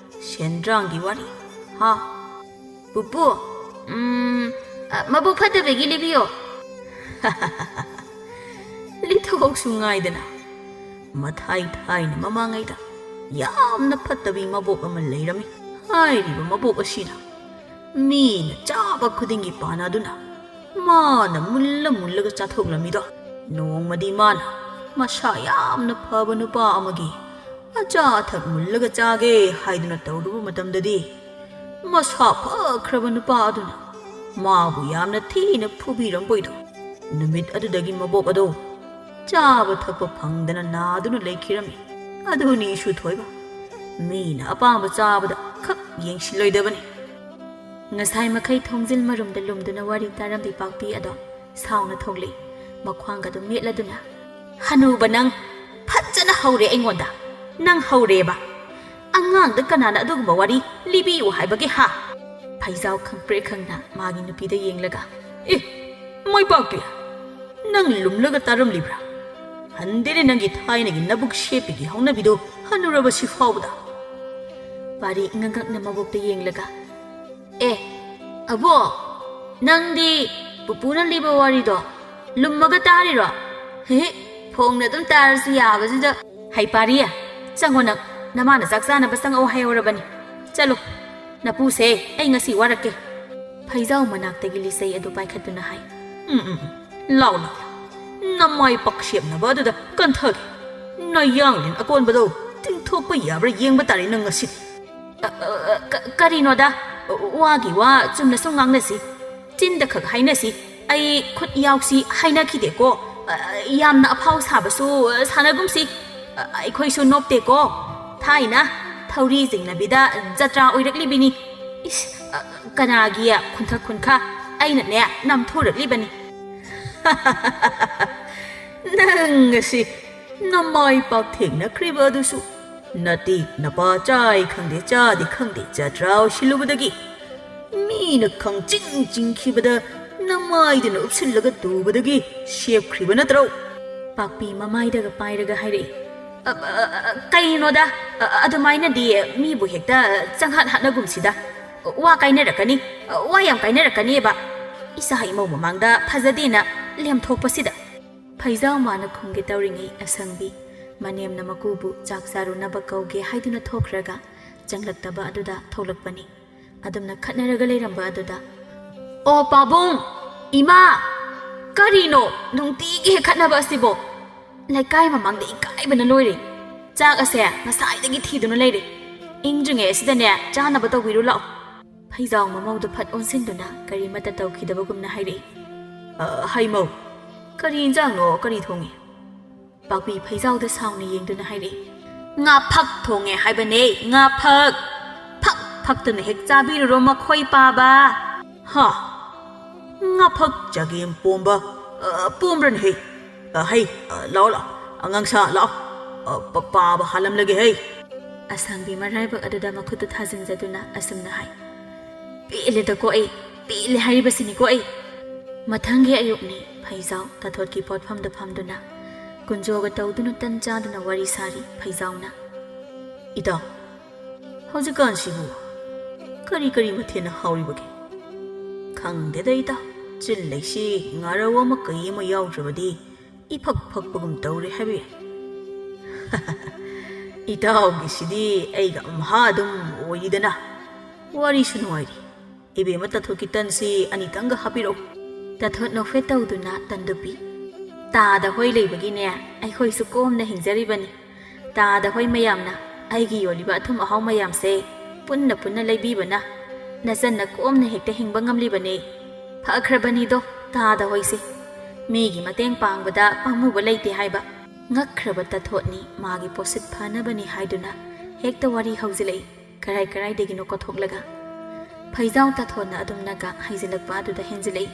ꯁꯦꯟꯗ꯭ꯔꯥꯡꯒꯤ ꯋꯥꯔꯤ, ꯍꯥ?" "ꯄꯨꯄꯨ, ꯎꯝ, ꯑ, ꯃꯕꯣꯛ ꯐꯠꯇꯕꯤꯒꯤ ꯂꯤꯕꯤꯌꯣ꯫" "ꯂꯤꯊꯣꯛꯁꯨ ꯉꯥꯏꯗꯅ꯫ ꯃꯊꯥꯏ ꯊꯥꯏꯅ ꯃꯃꯥꯡꯉꯩꯗ ꯌꯥꯝꯅ ꯐꯠꯇꯕꯤ ꯃꯕꯣꯛ ꯑꯃ ꯂꯩꯔꯝꯃꯤ꯫ ꯍꯥꯏꯔꯤꯕ ꯃꯕꯣꯛ ꯑꯁꯤꯅ ꯃꯤꯅ ꯆꯥꯕ ꯈꯨꯗꯤꯡꯒꯤ ꯄꯥꯟꯅꯗꯨꯅ ꯃꯥꯅ ꯃꯨꯜꯂ ꯃꯨꯜꯂꯒ ꯆꯥꯊꯣꯛꯂꯝꯃꯤꯗꯣ꯫ ꯅꯣꯡꯃꯗꯤ ꯃꯥꯅ ꯃꯁꯥ ꯌꯥꯝꯅ ꯐꯕ ꯅꯨꯄꯥ ꯑꯃꯒꯤ ꯑꯆꯥ ꯑꯊꯛ ꯃꯨꯜꯂꯒ ꯆꯥꯒꯦ ꯍꯥꯏꯗꯨꯅ ꯇꯧꯔꯨꯕ ꯃꯇꯝꯗꯗꯤ, ꯃꯁꯥ ꯐꯈ꯭ꯔꯕ ꯅꯨꯄꯥ ꯑꯗꯨꯅ ꯃꯥꯕꯨ ꯌꯥꯝꯅ ꯊꯤꯅ ꯐꯨꯕꯤꯔꯝꯕꯣꯏꯗꯣ꯫ ꯅꯨꯃꯤꯠ ꯑꯗꯨꯗꯒꯤ ꯃꯕꯣꯛ ꯑꯗꯣ ꯆꯥꯕ ꯊꯛꯄ ꯐꯪꯗꯅ ꯅꯥꯗꯨꯅ ꯂꯩꯈꯤꯔꯝꯃꯤ꯫ ꯑꯗꯨꯅꯤ ꯏꯁꯨ ꯊꯣꯏꯕ, ꯃꯤꯅ ꯑꯄꯥꯝꯕ ꯆꯥꯕꯗ ꯈꯛ ꯌꯦꯡꯁꯤꯜꯂꯣꯏꯗꯕꯅꯤ꯫" ꯉꯁꯥꯏ ꯃꯈꯩ ꯊꯣꯡꯖꯤꯜ ꯃꯔꯨꯝꯗ ꯂꯨꯝꯗꯨꯅ ꯋꯥꯔꯤ ꯇꯥꯔꯝꯕꯤ ꯄꯥꯛꯄꯤ ꯑꯗꯣ ꯁꯥꯎꯅ ꯊꯣꯛꯂꯛꯏ꯫ ꯃꯈ꯭ꯋꯥꯡꯒꯗꯨ ꯃꯦꯠꯂꯗꯨꯅ, "ꯍꯅꯨꯕ ꯅꯪ, ꯐꯖꯅ ꯍꯧꯔꯦ ꯑꯩꯉꯣꯟꯗ꯫ ꯅꯪ ꯍꯧꯔꯦꯕ꯫ ꯑꯉꯥꯡꯗ ꯀꯅꯥꯅ ꯑꯗꯨꯒꯨꯝꯕ ꯋꯥꯔꯤ ꯂꯤꯕꯤꯌꯨ ꯍꯥꯏꯕꯒꯦ ꯍꯥ?" ꯐꯩꯖꯥꯎ ꯈꯪꯄ꯭ꯔꯦꯛ ꯈꯪꯅ ꯃꯥꯒꯤ ꯅꯨꯄꯤꯗ ꯌꯦꯡꯂꯒ, "ꯑꯦ, ꯃꯥꯏꯄꯥꯛꯄꯤ, ꯅꯪ ꯂꯨꯝꯂꯒ ꯇꯥꯔꯝꯂꯤꯕ꯭ꯔꯥ? ꯍꯟꯗꯦꯅꯦ ꯅꯪꯒꯤ ꯊꯥꯏꯅꯒꯤ ꯅꯕꯨꯛ ꯁꯦꯞꯄꯤꯒꯤ ꯍꯧꯅꯕꯤꯗꯣ ꯍꯟꯅꯨꯔꯕꯁꯤ ꯐꯥꯎꯕꯗ?" ꯄꯥꯔꯤ ꯉꯛꯉꯛꯅ ꯃꯕꯣꯛꯇ ꯌꯦꯡꯂꯒ, "ꯑꯦ, ꯑꯕꯣꯛ, ꯅꯪꯗꯤ ꯄꯨꯄꯨꯅ ꯂꯤꯕ ꯋꯥꯔꯤꯗꯣ ꯂꯨꯝꯃꯒ ꯇꯥꯔꯤꯔꯣ? ꯍꯦ, ꯐꯣꯡꯅ ꯑꯗꯨꯝ ꯇꯥꯔꯁꯨ ꯌꯥꯕꯁꯤꯗ꯫ ꯍꯩ ꯄꯥꯔꯤ, ꯆꯪꯉꯣ ꯅꯪ, ꯅꯃꯥꯅ ꯆꯥꯛ ꯆꯥꯅꯕ ꯆꯪꯉꯛꯑꯣ ꯍꯥꯏꯍꯧꯔꯕꯅꯤ꯫ ꯆꯠꯂꯣ, ꯅꯄꯨꯁꯦ, ꯑꯩ ꯉꯁꯤ ꯋꯥꯔꯛꯀꯦ꯫" ꯐꯩꯖꯥꯎ ꯃꯅꯥꯛꯇꯒꯤ ꯂꯤꯆꯩ ꯑꯗꯨ ꯄꯥꯏꯈꯠꯇꯨꯅ ꯍꯥꯏ꯫ "ꯎꯝ, ꯎꯝ, ꯎꯝ, ꯂꯥꯎ, ꯂꯥꯎ, ꯂꯥꯎ꯫ ꯅꯃꯥꯏ ꯄꯥꯛꯁꯦꯞꯅꯕ ꯑꯗꯨꯗ ꯀꯟꯊꯒꯦ꯫ ꯅꯌꯥꯡꯂꯦꯟ ꯑꯀꯣꯟꯕꯗꯣ ꯇꯤꯡꯊꯣꯛꯄ ꯌꯥꯕ꯭ꯔꯥ ꯌꯦꯡꯕ ꯇꯥꯔꯦ ꯅꯪ ꯉꯁꯤꯗꯤ꯫" "ꯑ, ꯑ, ꯑ, ꯀ-, ꯀꯔꯤꯅꯣꯗ? ꯋꯥꯒꯤ ꯋꯥ ꯆꯨꯝꯅ ꯁꯨꯝ ꯉꯥꯡꯅꯁꯤ꯫ ꯆꯤꯟꯗ ꯈꯛ ꯍꯥꯏꯅꯁꯤ꯫ ꯑꯩ ꯈꯨꯠ ꯌꯥꯎꯁꯤ ꯍꯥꯏꯅꯈꯤꯗꯦꯀꯣ꯫ ꯑ, ꯌꯥꯝꯅ ꯑꯐꯥꯎ ꯁꯥꯕꯁꯨ, ꯑ, ꯁꯥꯟꯅꯒꯨꯝꯁꯤ꯫ ꯑ, ꯑꯩꯈꯣꯏꯁꯨ ꯅꯣꯞꯇꯦꯀꯣ꯫ ꯊꯥꯏꯅ ꯊꯧꯔꯤ ꯆꯤꯡꯅꯕꯤꯗ ꯖꯇ꯭ꯔꯥ ꯑꯣꯏꯔꯛꯂꯤꯕꯤꯅꯤ꯫ ꯏꯁ, ꯑ, ꯀꯅꯥꯒꯤ ꯈꯨꯟꯊꯛ ꯈꯨꯟꯈ? ꯑꯩꯅꯅꯦ ꯅꯝꯊꯨꯔꯛꯂꯤꯕꯅꯤ꯫" "ꯅꯪ ꯑꯁꯤ ꯅꯃꯥꯏ ꯄꯥꯛ ꯊꯦꯡꯅꯈ꯭ꯔꯤꯕ ꯑꯗꯨꯁꯨ ꯅꯇꯤꯛ ꯅꯄꯥ ꯆꯥꯏ ꯈꯪꯗꯦ ꯆꯥꯗꯦ ꯈꯪꯗꯦ ꯖꯇ꯭ꯔꯥ ꯑꯣꯏꯁꯤꯜꯂꯨꯕꯗꯒꯤ ꯃꯤꯅ ꯈꯪꯆꯤꯡ ꯆꯤꯡꯈꯤꯕꯗ ꯅꯃꯥꯏꯗꯨꯅ ꯎꯞꯁꯤꯜꯂꯒ ꯇꯨꯕꯗꯒꯤ ꯁꯦꯞꯈ꯭ꯔꯤꯕ ꯅꯠꯇ꯭ꯔꯣ?" ꯄꯥꯛꯄꯤ ꯃꯃꯥꯏꯗꯒ ꯄꯥꯏꯔꯒ ꯍꯥꯏꯔꯛꯏ꯫ "ꯑ, ꯑ, ꯑ, ꯀꯩꯅꯣꯗ, ꯑ, ꯑꯗꯨꯃꯥꯏꯅꯗꯤ ꯃꯤꯕꯨ ꯍꯦꯛꯇ ꯆꯪꯍꯠ ꯍꯠꯅꯒꯨꯝꯁꯤꯗ꯫ ꯋꯥ ꯀꯥꯏꯅꯔꯛꯀꯅꯤ, ꯋꯥ ꯌꯥꯝ ꯀꯥꯏꯅꯔꯛꯀꯅꯤꯕ꯫ ꯏꯆꯥ ꯏꯃꯧ ꯃꯃꯥꯡꯗ ꯐꯖꯗꯦꯅ ꯂꯦꯝꯊꯣꯛꯄꯁꯤꯗ꯫" ꯐꯩꯖꯥꯎ ꯃꯥꯅ ꯈꯨꯝꯒꯦ ꯇꯧꯔꯤꯉꯩ ꯑꯁꯪꯕꯤ ꯃꯅꯦꯝꯅ ꯃꯀꯨꯕꯨ ꯆꯥꯛ ꯆꯥꯔꯨꯅꯕ ꯀꯧꯒꯦ ꯍꯥꯏꯗꯨꯅ ꯊꯣꯛꯈ꯭ꯔꯒ ꯆꯪꯂꯛꯇꯕ ꯑꯗꯨꯗ ꯊꯣꯛꯂꯛꯄꯅꯤ꯫ ꯑꯗꯨꯝꯅ ꯈꯠꯅꯔꯒ ꯂꯩꯔꯝꯕ ꯑꯗꯨꯗ, "ꯑꯣ ꯄꯥꯕꯨꯡ, ꯏꯃꯥ, ꯀꯔꯤꯅꯣ ꯅꯨꯡꯇꯤꯒꯤ ꯍꯦꯛ ꯈꯠꯅꯕ ꯑꯁꯤꯕꯣ? ꯂꯩꯀꯥꯏ ꯃꯃꯥꯡꯗ ꯏꯀꯥꯏꯕꯅ ꯂꯣꯏꯔꯦ꯫ ꯆꯥꯛ ꯑꯁꯦ ꯉꯁꯥꯏꯗꯒꯤ ꯊꯤꯗꯨꯅ ꯂꯩꯔꯦ꯫ ꯏꯪꯗ꯭ꯔꯤꯉꯩ ꯑꯁꯤꯗꯅꯦ ꯆꯥꯅꯕ ꯇꯧꯕꯤꯔꯨ ꯂꯥꯛꯑꯣ꯫" ꯐꯩꯖꯥꯎ ꯃꯃꯧꯗ ꯐꯠ ꯑꯣꯟꯁꯤꯟꯗꯨꯅ ꯀꯔꯤꯃꯠꯇ ꯇꯧꯈꯤꯗꯕꯒꯨꯝꯅ ꯍꯥꯏꯔꯛꯏ꯫ "ꯑ, ꯍꯩꯃꯧ, ꯀꯔꯤ ꯏꯟꯖꯥꯡꯅꯣ, ꯀꯔꯤ ꯊꯣꯡꯉꯤ?" ꯄꯥꯛꯄꯤ ꯐꯩꯖꯥꯎꯗ ꯁꯥꯎꯅ ꯌꯦꯡꯗꯨꯅ ꯍꯥꯏꯔꯛꯏ꯫ "ꯉꯥ ꯐꯛ ꯊꯣꯡꯉꯦ ꯍꯥꯏꯕꯅꯦ, ꯉꯥ ꯐꯛ꯫ ꯐꯛ ꯐꯛꯇꯨꯅ ꯍꯦꯛ ꯆꯥꯕꯤꯔꯨꯔꯣ ꯃꯈꯣꯏ ꯄꯥꯕ꯫" "ꯍꯥ? ꯉꯥ ꯐꯛ ꯆꯒꯦꯝ ꯄꯣꯝꯕ? ꯑ, ꯄꯣꯝꯕ꯭ꯔꯅꯦ ꯍꯦ? ꯑ, ꯍꯩ, ꯑ, ꯂꯥꯛꯑꯣ, ꯂꯥꯛꯑꯣ, ꯑꯉꯥꯡꯁꯥ, ꯂꯥꯛꯑꯣ꯫ ꯑ, ꯄ-, ꯄꯥꯕ ꯍꯥꯜꯂꯝꯂꯒꯦ ꯍꯩ꯫" ꯑꯁꯪꯕꯤ ꯃꯔꯥꯏꯕꯛ ꯑꯗꯨꯗ ꯃꯈꯨꯠꯇꯨ ꯊꯥꯖꯤꯟꯖꯗꯨꯅ ꯑꯁꯨꯝꯅ ꯍꯥꯏ꯫ "ꯄꯦꯜꯂꯦꯗꯀꯣ ꯑꯩ, ꯄꯦꯜꯂꯦ ꯍꯥꯏꯔꯤꯕꯁꯤꯅꯤꯀꯣ ꯑꯩ!" ꯃꯊꯪꯒꯤ ꯑꯌꯨꯛꯅꯤ꯫ ꯐꯩꯖꯥꯎ ꯇꯥꯊꯣꯠꯀꯤ ꯄꯣꯠꯐꯝꯗ ꯐꯝꯗꯨꯅ ꯀꯨꯟꯖꯣꯒ ꯇꯧꯗꯨꯅ ꯇꯟ ꯆꯥꯗꯨꯅ ꯋꯥꯔꯤ ꯁꯥꯔꯤ꯫ ꯐꯩꯖꯥꯎꯅ, "ꯏꯇꯥꯎ, ꯍꯧꯖꯤꯛꯀꯥꯟꯁꯤꯕꯨ ꯀꯔꯤ ꯀꯔꯤ ꯃꯊꯦꯜꯅ ꯍꯥꯎꯔꯤꯕꯒꯦ? ꯈꯪꯗꯦꯗ ꯏꯇꯥꯎ, ꯆꯤꯜ ꯂꯩꯁꯤ ꯉꯥꯔꯧ ꯑꯃ ꯀꯩ ꯑꯃ ꯌꯥꯎꯗ꯭ꯔꯕꯗꯤ ꯏꯐꯛ ꯐꯛꯄꯒꯨꯝ ꯇꯧꯔꯦ ꯍꯥꯏꯕ ꯌꯥꯏ꯫" "ꯏꯇꯥꯎꯒꯤꯁꯤꯗꯤ ꯑꯩꯒ ꯑꯝꯍꯥ ꯑꯗꯨꯝ ꯑꯣꯏꯔꯤꯗꯅ꯫ ꯋꯥꯔꯤꯁꯨ ꯅꯨꯡꯉꯥꯏꯔꯤ꯫ ꯏꯕꯦꯝꯃ ꯇꯥꯊꯣꯠꯀꯤ ꯇꯟꯁꯤ ꯑꯅꯤꯇꯪꯒ ꯍꯥꯞꯄꯤꯔꯛꯎ꯫" ꯇꯥꯊꯣꯠ ꯅꯣꯛꯐꯦꯠ ꯇꯧꯗꯨꯅ ꯇꯟꯗꯨ ꯄꯤ꯫ "ꯇꯥꯗ ꯍꯣꯏ ꯂꯩꯕꯒꯤꯅꯦ ꯑꯩꯈꯣꯏꯁꯨ ꯀꯣꯝꯅ ꯍꯤꯡꯖꯔꯤꯕꯅꯤ꯫ ꯇꯥꯗ ꯍꯣꯏ ꯃꯌꯥꯝꯅ ꯑꯩꯒꯤ ꯌꯣꯜꯂꯤꯕ ꯑꯊꯨꯝ ꯑꯍꯥꯎ ꯃꯌꯥꯝꯁꯦ ꯄꯨꯟꯅ ꯄꯨꯟꯅ ꯂꯩꯕꯤꯕꯅ ꯅꯆꯟꯅ ꯀꯣꯝꯅ ꯍꯦꯛꯇ ꯍꯤꯡꯕ ꯉꯝꯂꯤꯕꯅꯦ꯫ ꯐꯈ꯭ꯔꯕꯅꯤꯗꯣ ꯇꯥꯗ ꯍꯣꯏꯁꯦ꯫ ꯃꯤꯒꯤ ꯃꯇꯦꯡ ꯄꯥꯡꯕꯗ ꯄꯥꯝꯃꯨꯕ ꯂꯩꯇꯦ ꯍꯥꯏꯕ꯫ ꯉꯛꯈ꯭ꯔꯕ ꯇꯥꯊꯣꯠꯅꯤ ꯃꯥꯒꯤ ꯄꯣꯠꯁꯤꯠ ꯐꯅꯕꯅꯤ ꯍꯥꯏꯗꯨꯅ ꯍꯦꯛꯇ ꯋꯥꯔꯤ ꯍꯧꯖꯤꯜꯂꯛꯏ꯫ ꯀꯔꯥꯏ ꯀꯔꯥꯏꯗꯒꯤꯅꯣ ꯀꯣꯊꯣꯛꯂꯒ ꯐꯩꯖꯥꯎ ꯇꯥꯊꯣꯠꯅ ꯑꯗꯨꯝꯅꯒ ꯍꯩꯖꯤꯜꯂꯛꯄ ꯑꯗꯨꯗ ꯍꯦꯟꯖꯤꯜꯂꯛꯏ꯫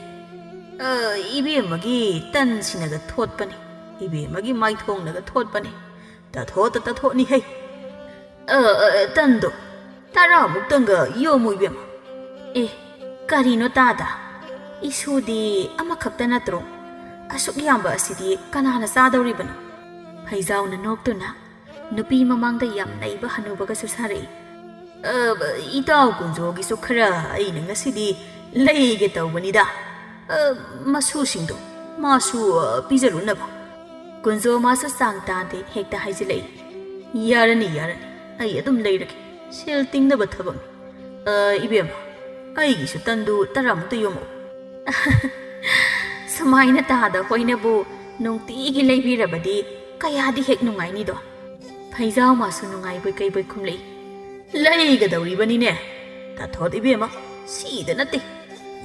"ꯑ, ꯏꯕꯦꯝꯃꯒꯤ ꯇꯟꯁꯤꯅꯒ ꯊꯣꯠꯄꯅꯤ, ꯏꯕꯦꯝꯃꯒꯤ ꯃꯥꯏꯊꯣꯡꯅꯒ ꯊꯣꯠꯄꯅꯤ꯫ ꯇꯥꯊꯣꯠꯇ ꯇꯥꯊꯣꯠꯅꯤ ꯍꯩ꯫ ꯑ, ꯑ, ꯇꯟꯗꯣ ꯇꯔꯥꯃꯨꯛꯇꯪꯒ ꯌꯣꯝꯃꯨ ꯏꯕꯦꯝꯃ꯫" "ꯑꯦ, ꯀꯔꯤꯅꯣ ꯇꯥꯗ? ꯏꯁꯨꯗꯤ ꯑꯃꯈꯛꯇ ꯅꯠꯇ꯭ꯔꯣ? ꯑꯁꯨꯛ ꯌꯥꯝꯕ ꯑꯁꯤꯗꯤ ꯀꯅꯥꯅ ꯆꯥꯗꯧꯔꯤꯕꯅꯣ?" ꯐꯩꯖꯥꯎꯅ ꯅꯣꯛꯇꯨꯅ ꯅꯨꯄꯤ ꯃꯃꯥꯡꯗ ꯌꯥꯝ ꯅꯩꯕ ꯍꯅꯨꯕꯒꯁꯨ ꯁꯥꯔꯛꯏ꯫ "ꯑ, ꯏꯇꯥꯎ ꯀꯨꯟꯖꯣꯒꯤꯁꯨ ꯈꯔ ꯑꯩꯅ ꯉꯁꯤꯗꯤ ꯂꯩꯒꯦ ꯇꯧꯕꯅꯤꯗ꯫ ꯑ, ꯃꯁꯨꯁꯤꯡꯗꯣ ꯃꯥꯁꯨ, ꯑ, ꯄꯤꯖꯔꯨꯅꯕ꯫" ꯀꯨꯟꯖꯣ ꯃꯥꯁꯨ ꯆꯥꯡ ꯇꯥꯗꯦ ꯍꯦꯛꯇ ꯍꯥꯏꯖꯤꯜꯂꯛꯏ꯫ "ꯌꯥꯔꯅꯤ, ꯌꯥꯔꯅꯤ, ꯑꯩ ꯑꯗꯨꯝ ꯂꯩꯔꯒꯦ꯫ ꯁꯦꯜ ꯇꯤꯡꯅꯕ ꯊꯕꯛꯅꯤ꯫ ꯑ, ꯏꯕꯦꯝꯃ, ꯑꯩꯒꯤꯁꯨ ꯇꯟꯗꯨ ꯇꯔꯥꯃꯨꯛꯇ ꯌꯣꯝꯃꯛꯎ꯫" "ꯁꯨꯃꯥꯏꯅ ꯇꯥꯗ ꯍꯣꯏꯅꯕꯨ ꯅꯨꯡꯇꯤꯒꯤ ꯂꯩꯕꯤꯔꯕꯗꯤ ꯀꯌꯥꯗꯤ ꯍꯦꯛ ꯅꯨꯡꯉꯥꯏꯅꯤꯗꯣ꯫" ꯐꯩꯖꯥꯎ ꯃꯥꯁꯨ ꯅꯨꯡꯉꯥꯏꯕꯣꯏ ꯀꯩꯕꯣꯏ ꯈꯨꯝꯂꯛꯏ꯫ "ꯂꯩꯒꯗꯧꯔꯤꯕꯅꯤꯅꯦ꯫ ꯇꯥꯊꯣꯠ ꯏꯕꯦꯝꯃ, ꯁꯤꯗ ꯅꯠꯇꯦ,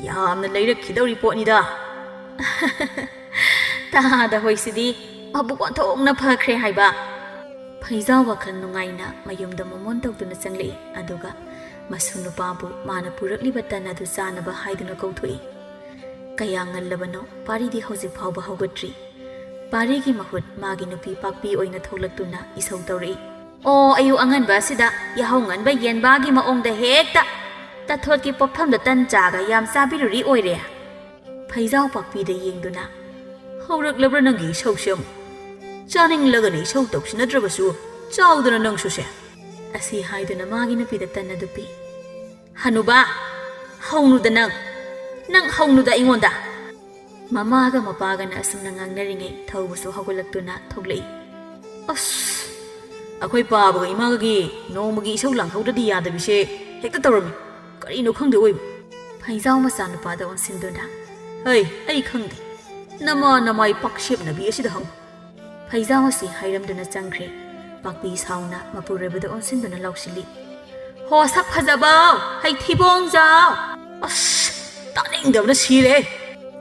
ꯌꯥꯝꯅ ꯂꯩꯔꯛꯈꯤꯗꯧꯔꯤ ꯄꯣꯠꯅꯤꯗ꯫" "ꯇꯥꯗ ꯍꯣꯏꯁꯤꯗꯤ ꯃꯕꯨꯛ ꯑꯣꯟꯊꯣꯛꯅ ꯐꯈ꯭ꯔꯦ ꯍꯥꯏꯕ꯫" ꯐꯩꯖꯥꯎ ꯋꯥꯈꯜ ꯅꯨꯡꯉꯥꯏꯅ ꯃꯌꯨꯝꯗ ꯃꯣꯃꯣꯟ ꯇꯧꯗꯨꯅ ꯆꯪꯂꯛꯏ, ꯑꯗꯨꯒ ꯃꯁꯨ ꯅꯨꯄꯥꯕꯨ ꯃꯥꯅ ꯄꯨꯔꯛꯂꯤꯕ ꯇꯟ ꯑꯗꯨ ꯆꯥꯅꯕ ꯍꯥꯏꯗꯨꯅ ꯀꯧꯊꯣꯛꯏ꯫ ꯀꯌꯥ ꯉꯜꯂꯕꯅꯣ, ꯄꯥꯔꯤꯗꯤ ꯍꯧꯖꯤꯛ ꯐꯥꯎꯕ ꯍꯧꯒꯠꯇ꯭ꯔꯤ꯫ ꯄꯥꯔꯤꯒꯤ ꯃꯍꯨꯠ ꯃꯥꯒꯤ ꯅꯨꯄꯤ ꯄꯥꯛꯄꯤ ꯑꯣꯏꯅ ꯊꯣꯛꯂꯛꯇꯨꯅ ꯏꯁꯧ ꯇꯧꯔꯛꯏ꯫ ꯑꯣ, ꯑꯌꯨꯛ ꯑꯉꯟꯕ ꯑꯁꯤꯗ ꯌꯥꯍꯧ ꯉꯟꯕ ꯌꯦꯟꯕꯥꯒꯤ ꯃꯑꯣꯡꯗ ꯍꯦꯛꯇ ꯇꯊꯣꯠꯀꯤ ꯄꯣꯠꯐꯝꯗ ꯇꯟ ꯆꯥꯒ ꯌꯥꯝ ꯆꯥꯕꯤꯔꯨꯔꯤ ꯑꯣꯏꯔꯦ꯫ ꯐꯩꯖꯥꯎ ꯄꯥꯛꯄꯤꯗ ꯌꯦꯡꯗꯨꯅ, "ꯍꯧꯔꯛꯂꯕ꯭ꯔꯥ ꯅꯪꯒꯤ ꯏꯁꯧꯁꯦ ꯑꯃꯨꯛ? ꯆꯥꯅꯤꯡꯂꯒꯅ ꯏꯁꯧ ꯇꯧꯁꯤꯟꯅꯗ꯭ꯔꯕꯁꯨ ꯆꯥꯎꯗꯅ ꯅꯪꯁꯨꯁꯦ!" ꯑꯁꯤ ꯍꯥꯏꯗꯨꯅ ꯃꯥꯒꯤ ꯅꯨꯄꯤꯗ ꯇꯟ ꯑꯗꯨ ꯄꯤ꯫ "ꯍꯅꯨꯕꯥ, ꯍꯧꯅꯨꯗ ꯅꯪ! ꯅꯪ ꯍꯧꯅꯨꯗ ꯑꯩꯉꯣꯟꯗ!" ꯃꯃꯥꯒ ꯃꯄꯥꯒꯅ ꯑꯁꯨꯝꯅ ꯉꯥꯡꯅꯔꯤꯉꯩ ꯊꯧꯕꯁꯨ ꯍꯧꯒꯠꯂꯛꯇꯨꯅ ꯊꯣꯛꯂꯛꯏ꯫ "ꯑꯁ, ꯑꯩꯈꯣꯏ ꯄꯥꯕꯒ ꯏꯃꯥꯒꯒꯤ ꯅꯣꯡꯃꯒꯤ ꯏꯁꯧ ꯂꯥꯡꯍꯧꯗ꯭ꯔꯗꯤ ꯌꯥꯗꯕꯤꯁꯦ ꯍꯦꯛꯇ ꯇꯧꯔꯝꯃꯤ꯫ ꯀꯔꯤꯅꯣ ꯈꯪꯗꯦ ꯑꯣꯏꯕ꯫" ꯐꯩꯖꯥꯎ ꯃꯆꯥꯅꯨꯄꯥꯗ ꯑꯣꯟꯁꯤꯟꯗꯨꯅ, "ꯍꯩ, ꯑꯩ ꯈꯪꯗꯦ꯫ ꯅꯃꯥ ꯅꯃꯥꯏ ꯄꯥꯛꯁꯦꯞꯅꯕꯤ ꯑꯁꯤꯗ ꯍꯪꯉꯨ꯫" ꯐꯩꯖꯥꯎ ꯑꯁꯤ ꯍꯥꯏꯔꯝꯗꯨꯅ ꯆꯪꯈ꯭ꯔꯦ꯫ ꯄꯥꯛꯄꯤ ꯁꯥꯎꯅ ꯃꯄꯨꯔꯣꯏꯕꯗ ꯑꯣꯟꯁꯤꯟꯗꯨꯅ ꯂꯥꯎꯁꯤꯜꯂꯤ, "ꯍꯣ ꯁꯛ ꯐꯖꯕꯧ, ꯍꯩ ꯊꯤꯕꯣꯡꯖꯥꯎ!" "ꯑꯁ, ꯇꯥꯅꯤꯡꯗꯕꯅ ꯁꯤꯔꯦ!"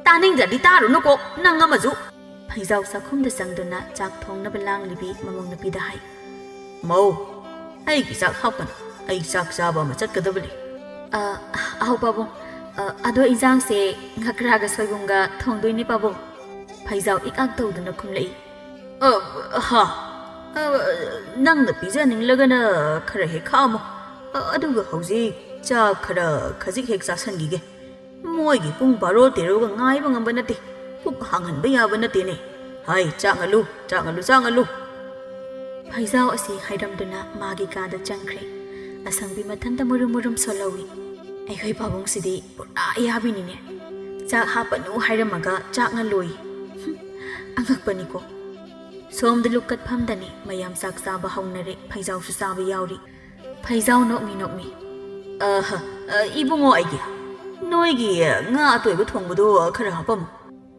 "ꯇꯥꯅꯤꯡꯗ꯭ꯔꯗꯤ ꯇꯥꯔꯨꯅꯨꯀꯣ, ꯅꯪ ꯑꯃꯁꯨ!" ꯐꯩꯖꯥꯎ ꯆꯥꯛꯈꯨꯝꯗ ꯆꯪꯗꯨꯅ ꯆꯥꯛ ꯊꯣꯡꯅꯕ ꯂꯥꯡꯂꯤꯕꯤ ꯃꯃꯧ ꯅꯨꯄꯤꯗ ꯍꯥꯏ꯫ "ꯃꯧ, ꯑꯩꯒꯤ ꯆꯥꯛ ꯍꯥꯞꯀꯅꯨ꯫ ꯑꯩ ꯆꯥꯛ ꯆꯥꯕ ꯑꯃ ꯆꯠꯀꯗꯕ ꯂꯩ꯫" "ꯑ, ꯑꯍꯧ ꯄꯥꯕꯨꯡ, ꯑ, ꯑꯗꯣ ꯏꯟꯖꯥꯡꯁꯦ ꯉꯀ꯭ꯔꯥꯒ ꯁꯣꯏꯕꯨꯝꯒ ꯊꯣꯡꯗꯣꯏꯅꯦ ꯄꯥꯕꯨꯡ꯫" ꯐꯩꯖꯥꯎ ꯏꯛ ꯇꯧꯗꯨꯅ ꯈꯨꯝꯂꯛꯏ꯫ "ꯑ, ꯍꯥ, ꯑ, ꯅꯪꯅ ꯄꯤꯖꯅꯤꯡꯂꯒꯅ ꯈꯔ ꯍꯦꯛ ꯈꯥꯛꯑꯝꯃꯣ꯫ ꯑ, ꯑꯗꯨꯒ ꯍꯧꯖꯤꯛ ꯆꯥꯛ ꯈꯔ ꯈꯖꯤꯛ ꯍꯦꯛ ꯆꯥꯁꯟꯈꯤꯒꯦ꯫ ꯃꯣꯏꯒꯤ ꯄꯨꯡ ꯕꯥꯔꯣ ꯇꯦꯔꯣꯒ ꯉꯥꯏꯕ ꯉꯝꯕ ꯅꯠꯇꯦ꯫ ꯄꯨꯛ ꯍꯥꯡꯍꯟꯕ ꯌꯥꯕ ꯅꯠꯇꯦꯅꯦ꯫ ꯍꯥꯏ, ꯆꯥꯛ ꯉꯜꯂꯨ, ꯆꯥꯛ ꯉꯜꯂꯨ, ꯆꯥꯛ ꯉꯜꯂꯨ꯫" ꯐꯩꯖꯥꯎ ꯑꯁꯤ ꯍꯥꯏꯔꯝꯗꯨꯅ ꯃꯥꯒꯤ ꯀꯥꯗ ꯆꯪꯈ꯭ꯔꯦ꯫ ꯑꯁꯪꯕꯤ ꯃꯊꯟꯇ ꯃꯨꯔꯨꯝ ꯃꯨꯔꯨꯝ ꯁꯣꯜꯍꯧꯏ꯫ "ꯑꯩꯈꯣꯏ ꯄꯥꯕꯨꯡꯁꯤꯗꯤ ꯄꯨꯔꯥ ꯑꯌꯥꯕꯤꯅꯤꯅꯦ꯫ ꯆꯥꯛ ꯍꯥꯞꯄꯅꯨ ꯍꯥꯏꯔꯝꯃꯒ ꯆꯥꯛ ꯉꯜꯂꯣꯏ꯫ ꯍꯨꯝ, ꯑꯉꯛꯄꯅꯤꯀꯣ꯫" ꯁꯣꯝꯗ ꯂꯨꯛꯀꯠꯐꯝꯗꯅꯤ ꯃꯌꯥꯝ ꯆꯥꯛ ꯆꯥꯕ ꯍꯧꯅꯔꯦ, ꯐꯩꯖꯥꯎꯁꯨ ꯆꯥꯕ ꯌꯥꯎꯔꯤ꯫ ꯐꯩꯖꯥꯎ ꯅꯣꯛꯃꯤ ꯅꯣꯛꯃꯤ, "ꯑꯍ, ꯑ, ꯏꯕꯨꯡꯉꯣ ꯑꯩꯒꯤ, ꯅꯣꯏꯒꯤ ꯉꯥ ꯑꯇꯣꯏꯕ ꯊꯣꯡꯕꯗꯣ ꯈꯔ ꯍꯥꯞꯄꯝꯃꯨ꯫"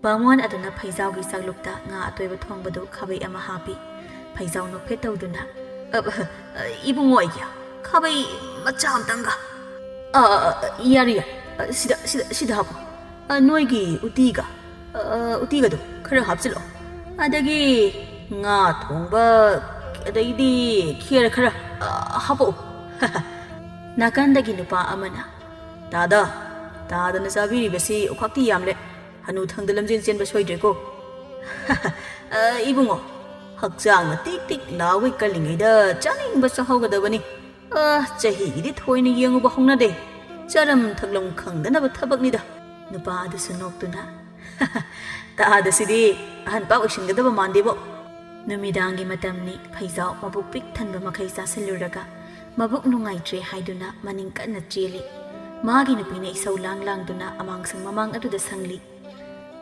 ꯕꯥꯃꯣꯟ ꯑꯗꯨꯅ ꯐꯩꯖꯥꯎꯒꯤ ꯆꯥꯛꯂꯨꯛꯇ ꯉꯥ ꯑꯇꯣꯏꯕ ꯊꯣꯡꯕꯗꯨ ꯈꯥꯕꯩ ꯑꯃ ꯍꯥꯞꯄꯤ꯫ ꯐꯩꯖꯥꯎ ꯅꯣꯛꯐꯦꯠ ꯇꯧꯗꯨꯅ, "ꯑ, ꯑ, ꯏꯕꯨꯡꯉꯣ ꯑꯩꯒꯤ, ꯈꯥꯕꯩ ꯃꯆꯥ ꯑꯝꯇꯪꯒ꯫" "ꯑ, ꯑ, ꯑ, ꯌꯥꯔꯦ, ꯌꯥꯔꯦ꯫ ꯑ, ꯁꯤꯗ, ꯁꯤꯗ, ꯁꯤꯗ ꯍꯥꯞꯄꯣ꯫ ꯑ, ꯅꯣꯏꯒꯤ ꯎꯇꯤꯒ, ꯑ, ꯎꯇꯤꯒꯗꯣ ꯈꯔ ꯍꯥꯞꯆꯤꯜꯂꯣ꯫ ꯑꯗꯒꯤ ꯉꯥ ꯊꯣꯡꯕ, ꯑꯗꯩꯗꯤ ꯈꯦꯔ ꯈꯔ, ꯑ, ꯍꯥꯞꯄꯛꯑꯣ꯫" ꯅꯥꯀꯟꯗꯒꯤ ꯅꯨꯄꯥ ꯑꯃꯅ, "ꯇꯥꯗ, ꯇꯥꯗꯅ ꯆꯥꯕꯤꯔꯤꯕꯁꯤ ꯑꯣꯈꯥꯛꯇꯤ ꯌꯥꯝꯂꯦ꯫ ꯍꯅꯨ ꯊꯪꯗ ꯂꯝꯖꯦꯟ ꯆꯦꯟꯕ ꯁꯣꯏꯗ꯭ꯔꯦꯀꯣ꯫" "ꯑ, ꯏꯕꯨꯡꯉꯣ, ꯍꯛꯆꯥꯡꯅ ꯇꯤꯛ ꯇꯤꯛ ꯂꯥꯎꯒꯩ ꯀꯜꯂꯤꯉꯩꯗ ꯆꯥꯅꯤꯡꯕ ꯆꯥꯍꯧꯒꯗꯕꯅꯤ꯫ ꯑ, ꯆꯍꯤꯒꯤꯗꯤ ꯊꯣꯏꯅ ꯌꯦꯡꯉꯨꯕ ꯍꯧꯅꯗꯦ꯫ ꯆꯥꯔꯝ ꯊꯛꯂꯝ ꯈꯪꯗꯅꯕ ꯊꯕꯛꯅꯤꯗ꯫ ꯅꯨꯄꯥ ꯑꯗꯨꯁꯨ ꯅꯣꯛꯇꯨꯅ, "ꯇꯥꯗꯁꯤꯗꯤ, ꯑꯍꯟ ꯄꯥꯛ ꯑꯣꯏꯁꯤꯟꯒꯗꯕ ꯃꯥꯟꯗꯦꯕꯣ꯫" ꯅꯨꯃꯤꯗꯥꯡꯒꯤ ꯃꯇꯝꯅꯤ꯫ ꯐꯩꯖꯥꯎ ꯃꯕꯨꯛ ꯄꯤꯛ ꯊꯟꯕ ꯃꯈꯩ ꯆꯥꯁꯤꯜꯂꯨꯔꯒ ꯃꯕꯨꯛ ꯅꯨꯡꯉꯥꯏꯇ꯭ꯔꯦ ꯍꯥꯏꯗꯨꯅ ꯃꯅꯤꯡ ꯀꯟꯅ ꯆꯦꯜꯂꯤ꯫ ꯃꯥꯒꯤ ꯅꯨꯄꯤꯅ ꯏꯁꯧ ꯂꯥꯡ ꯂꯥꯡꯗꯨꯅ ꯑꯃꯥꯡꯁꯪ ꯃꯃꯥꯡ ꯑꯗꯨꯗ ꯁꯪꯂꯤ꯫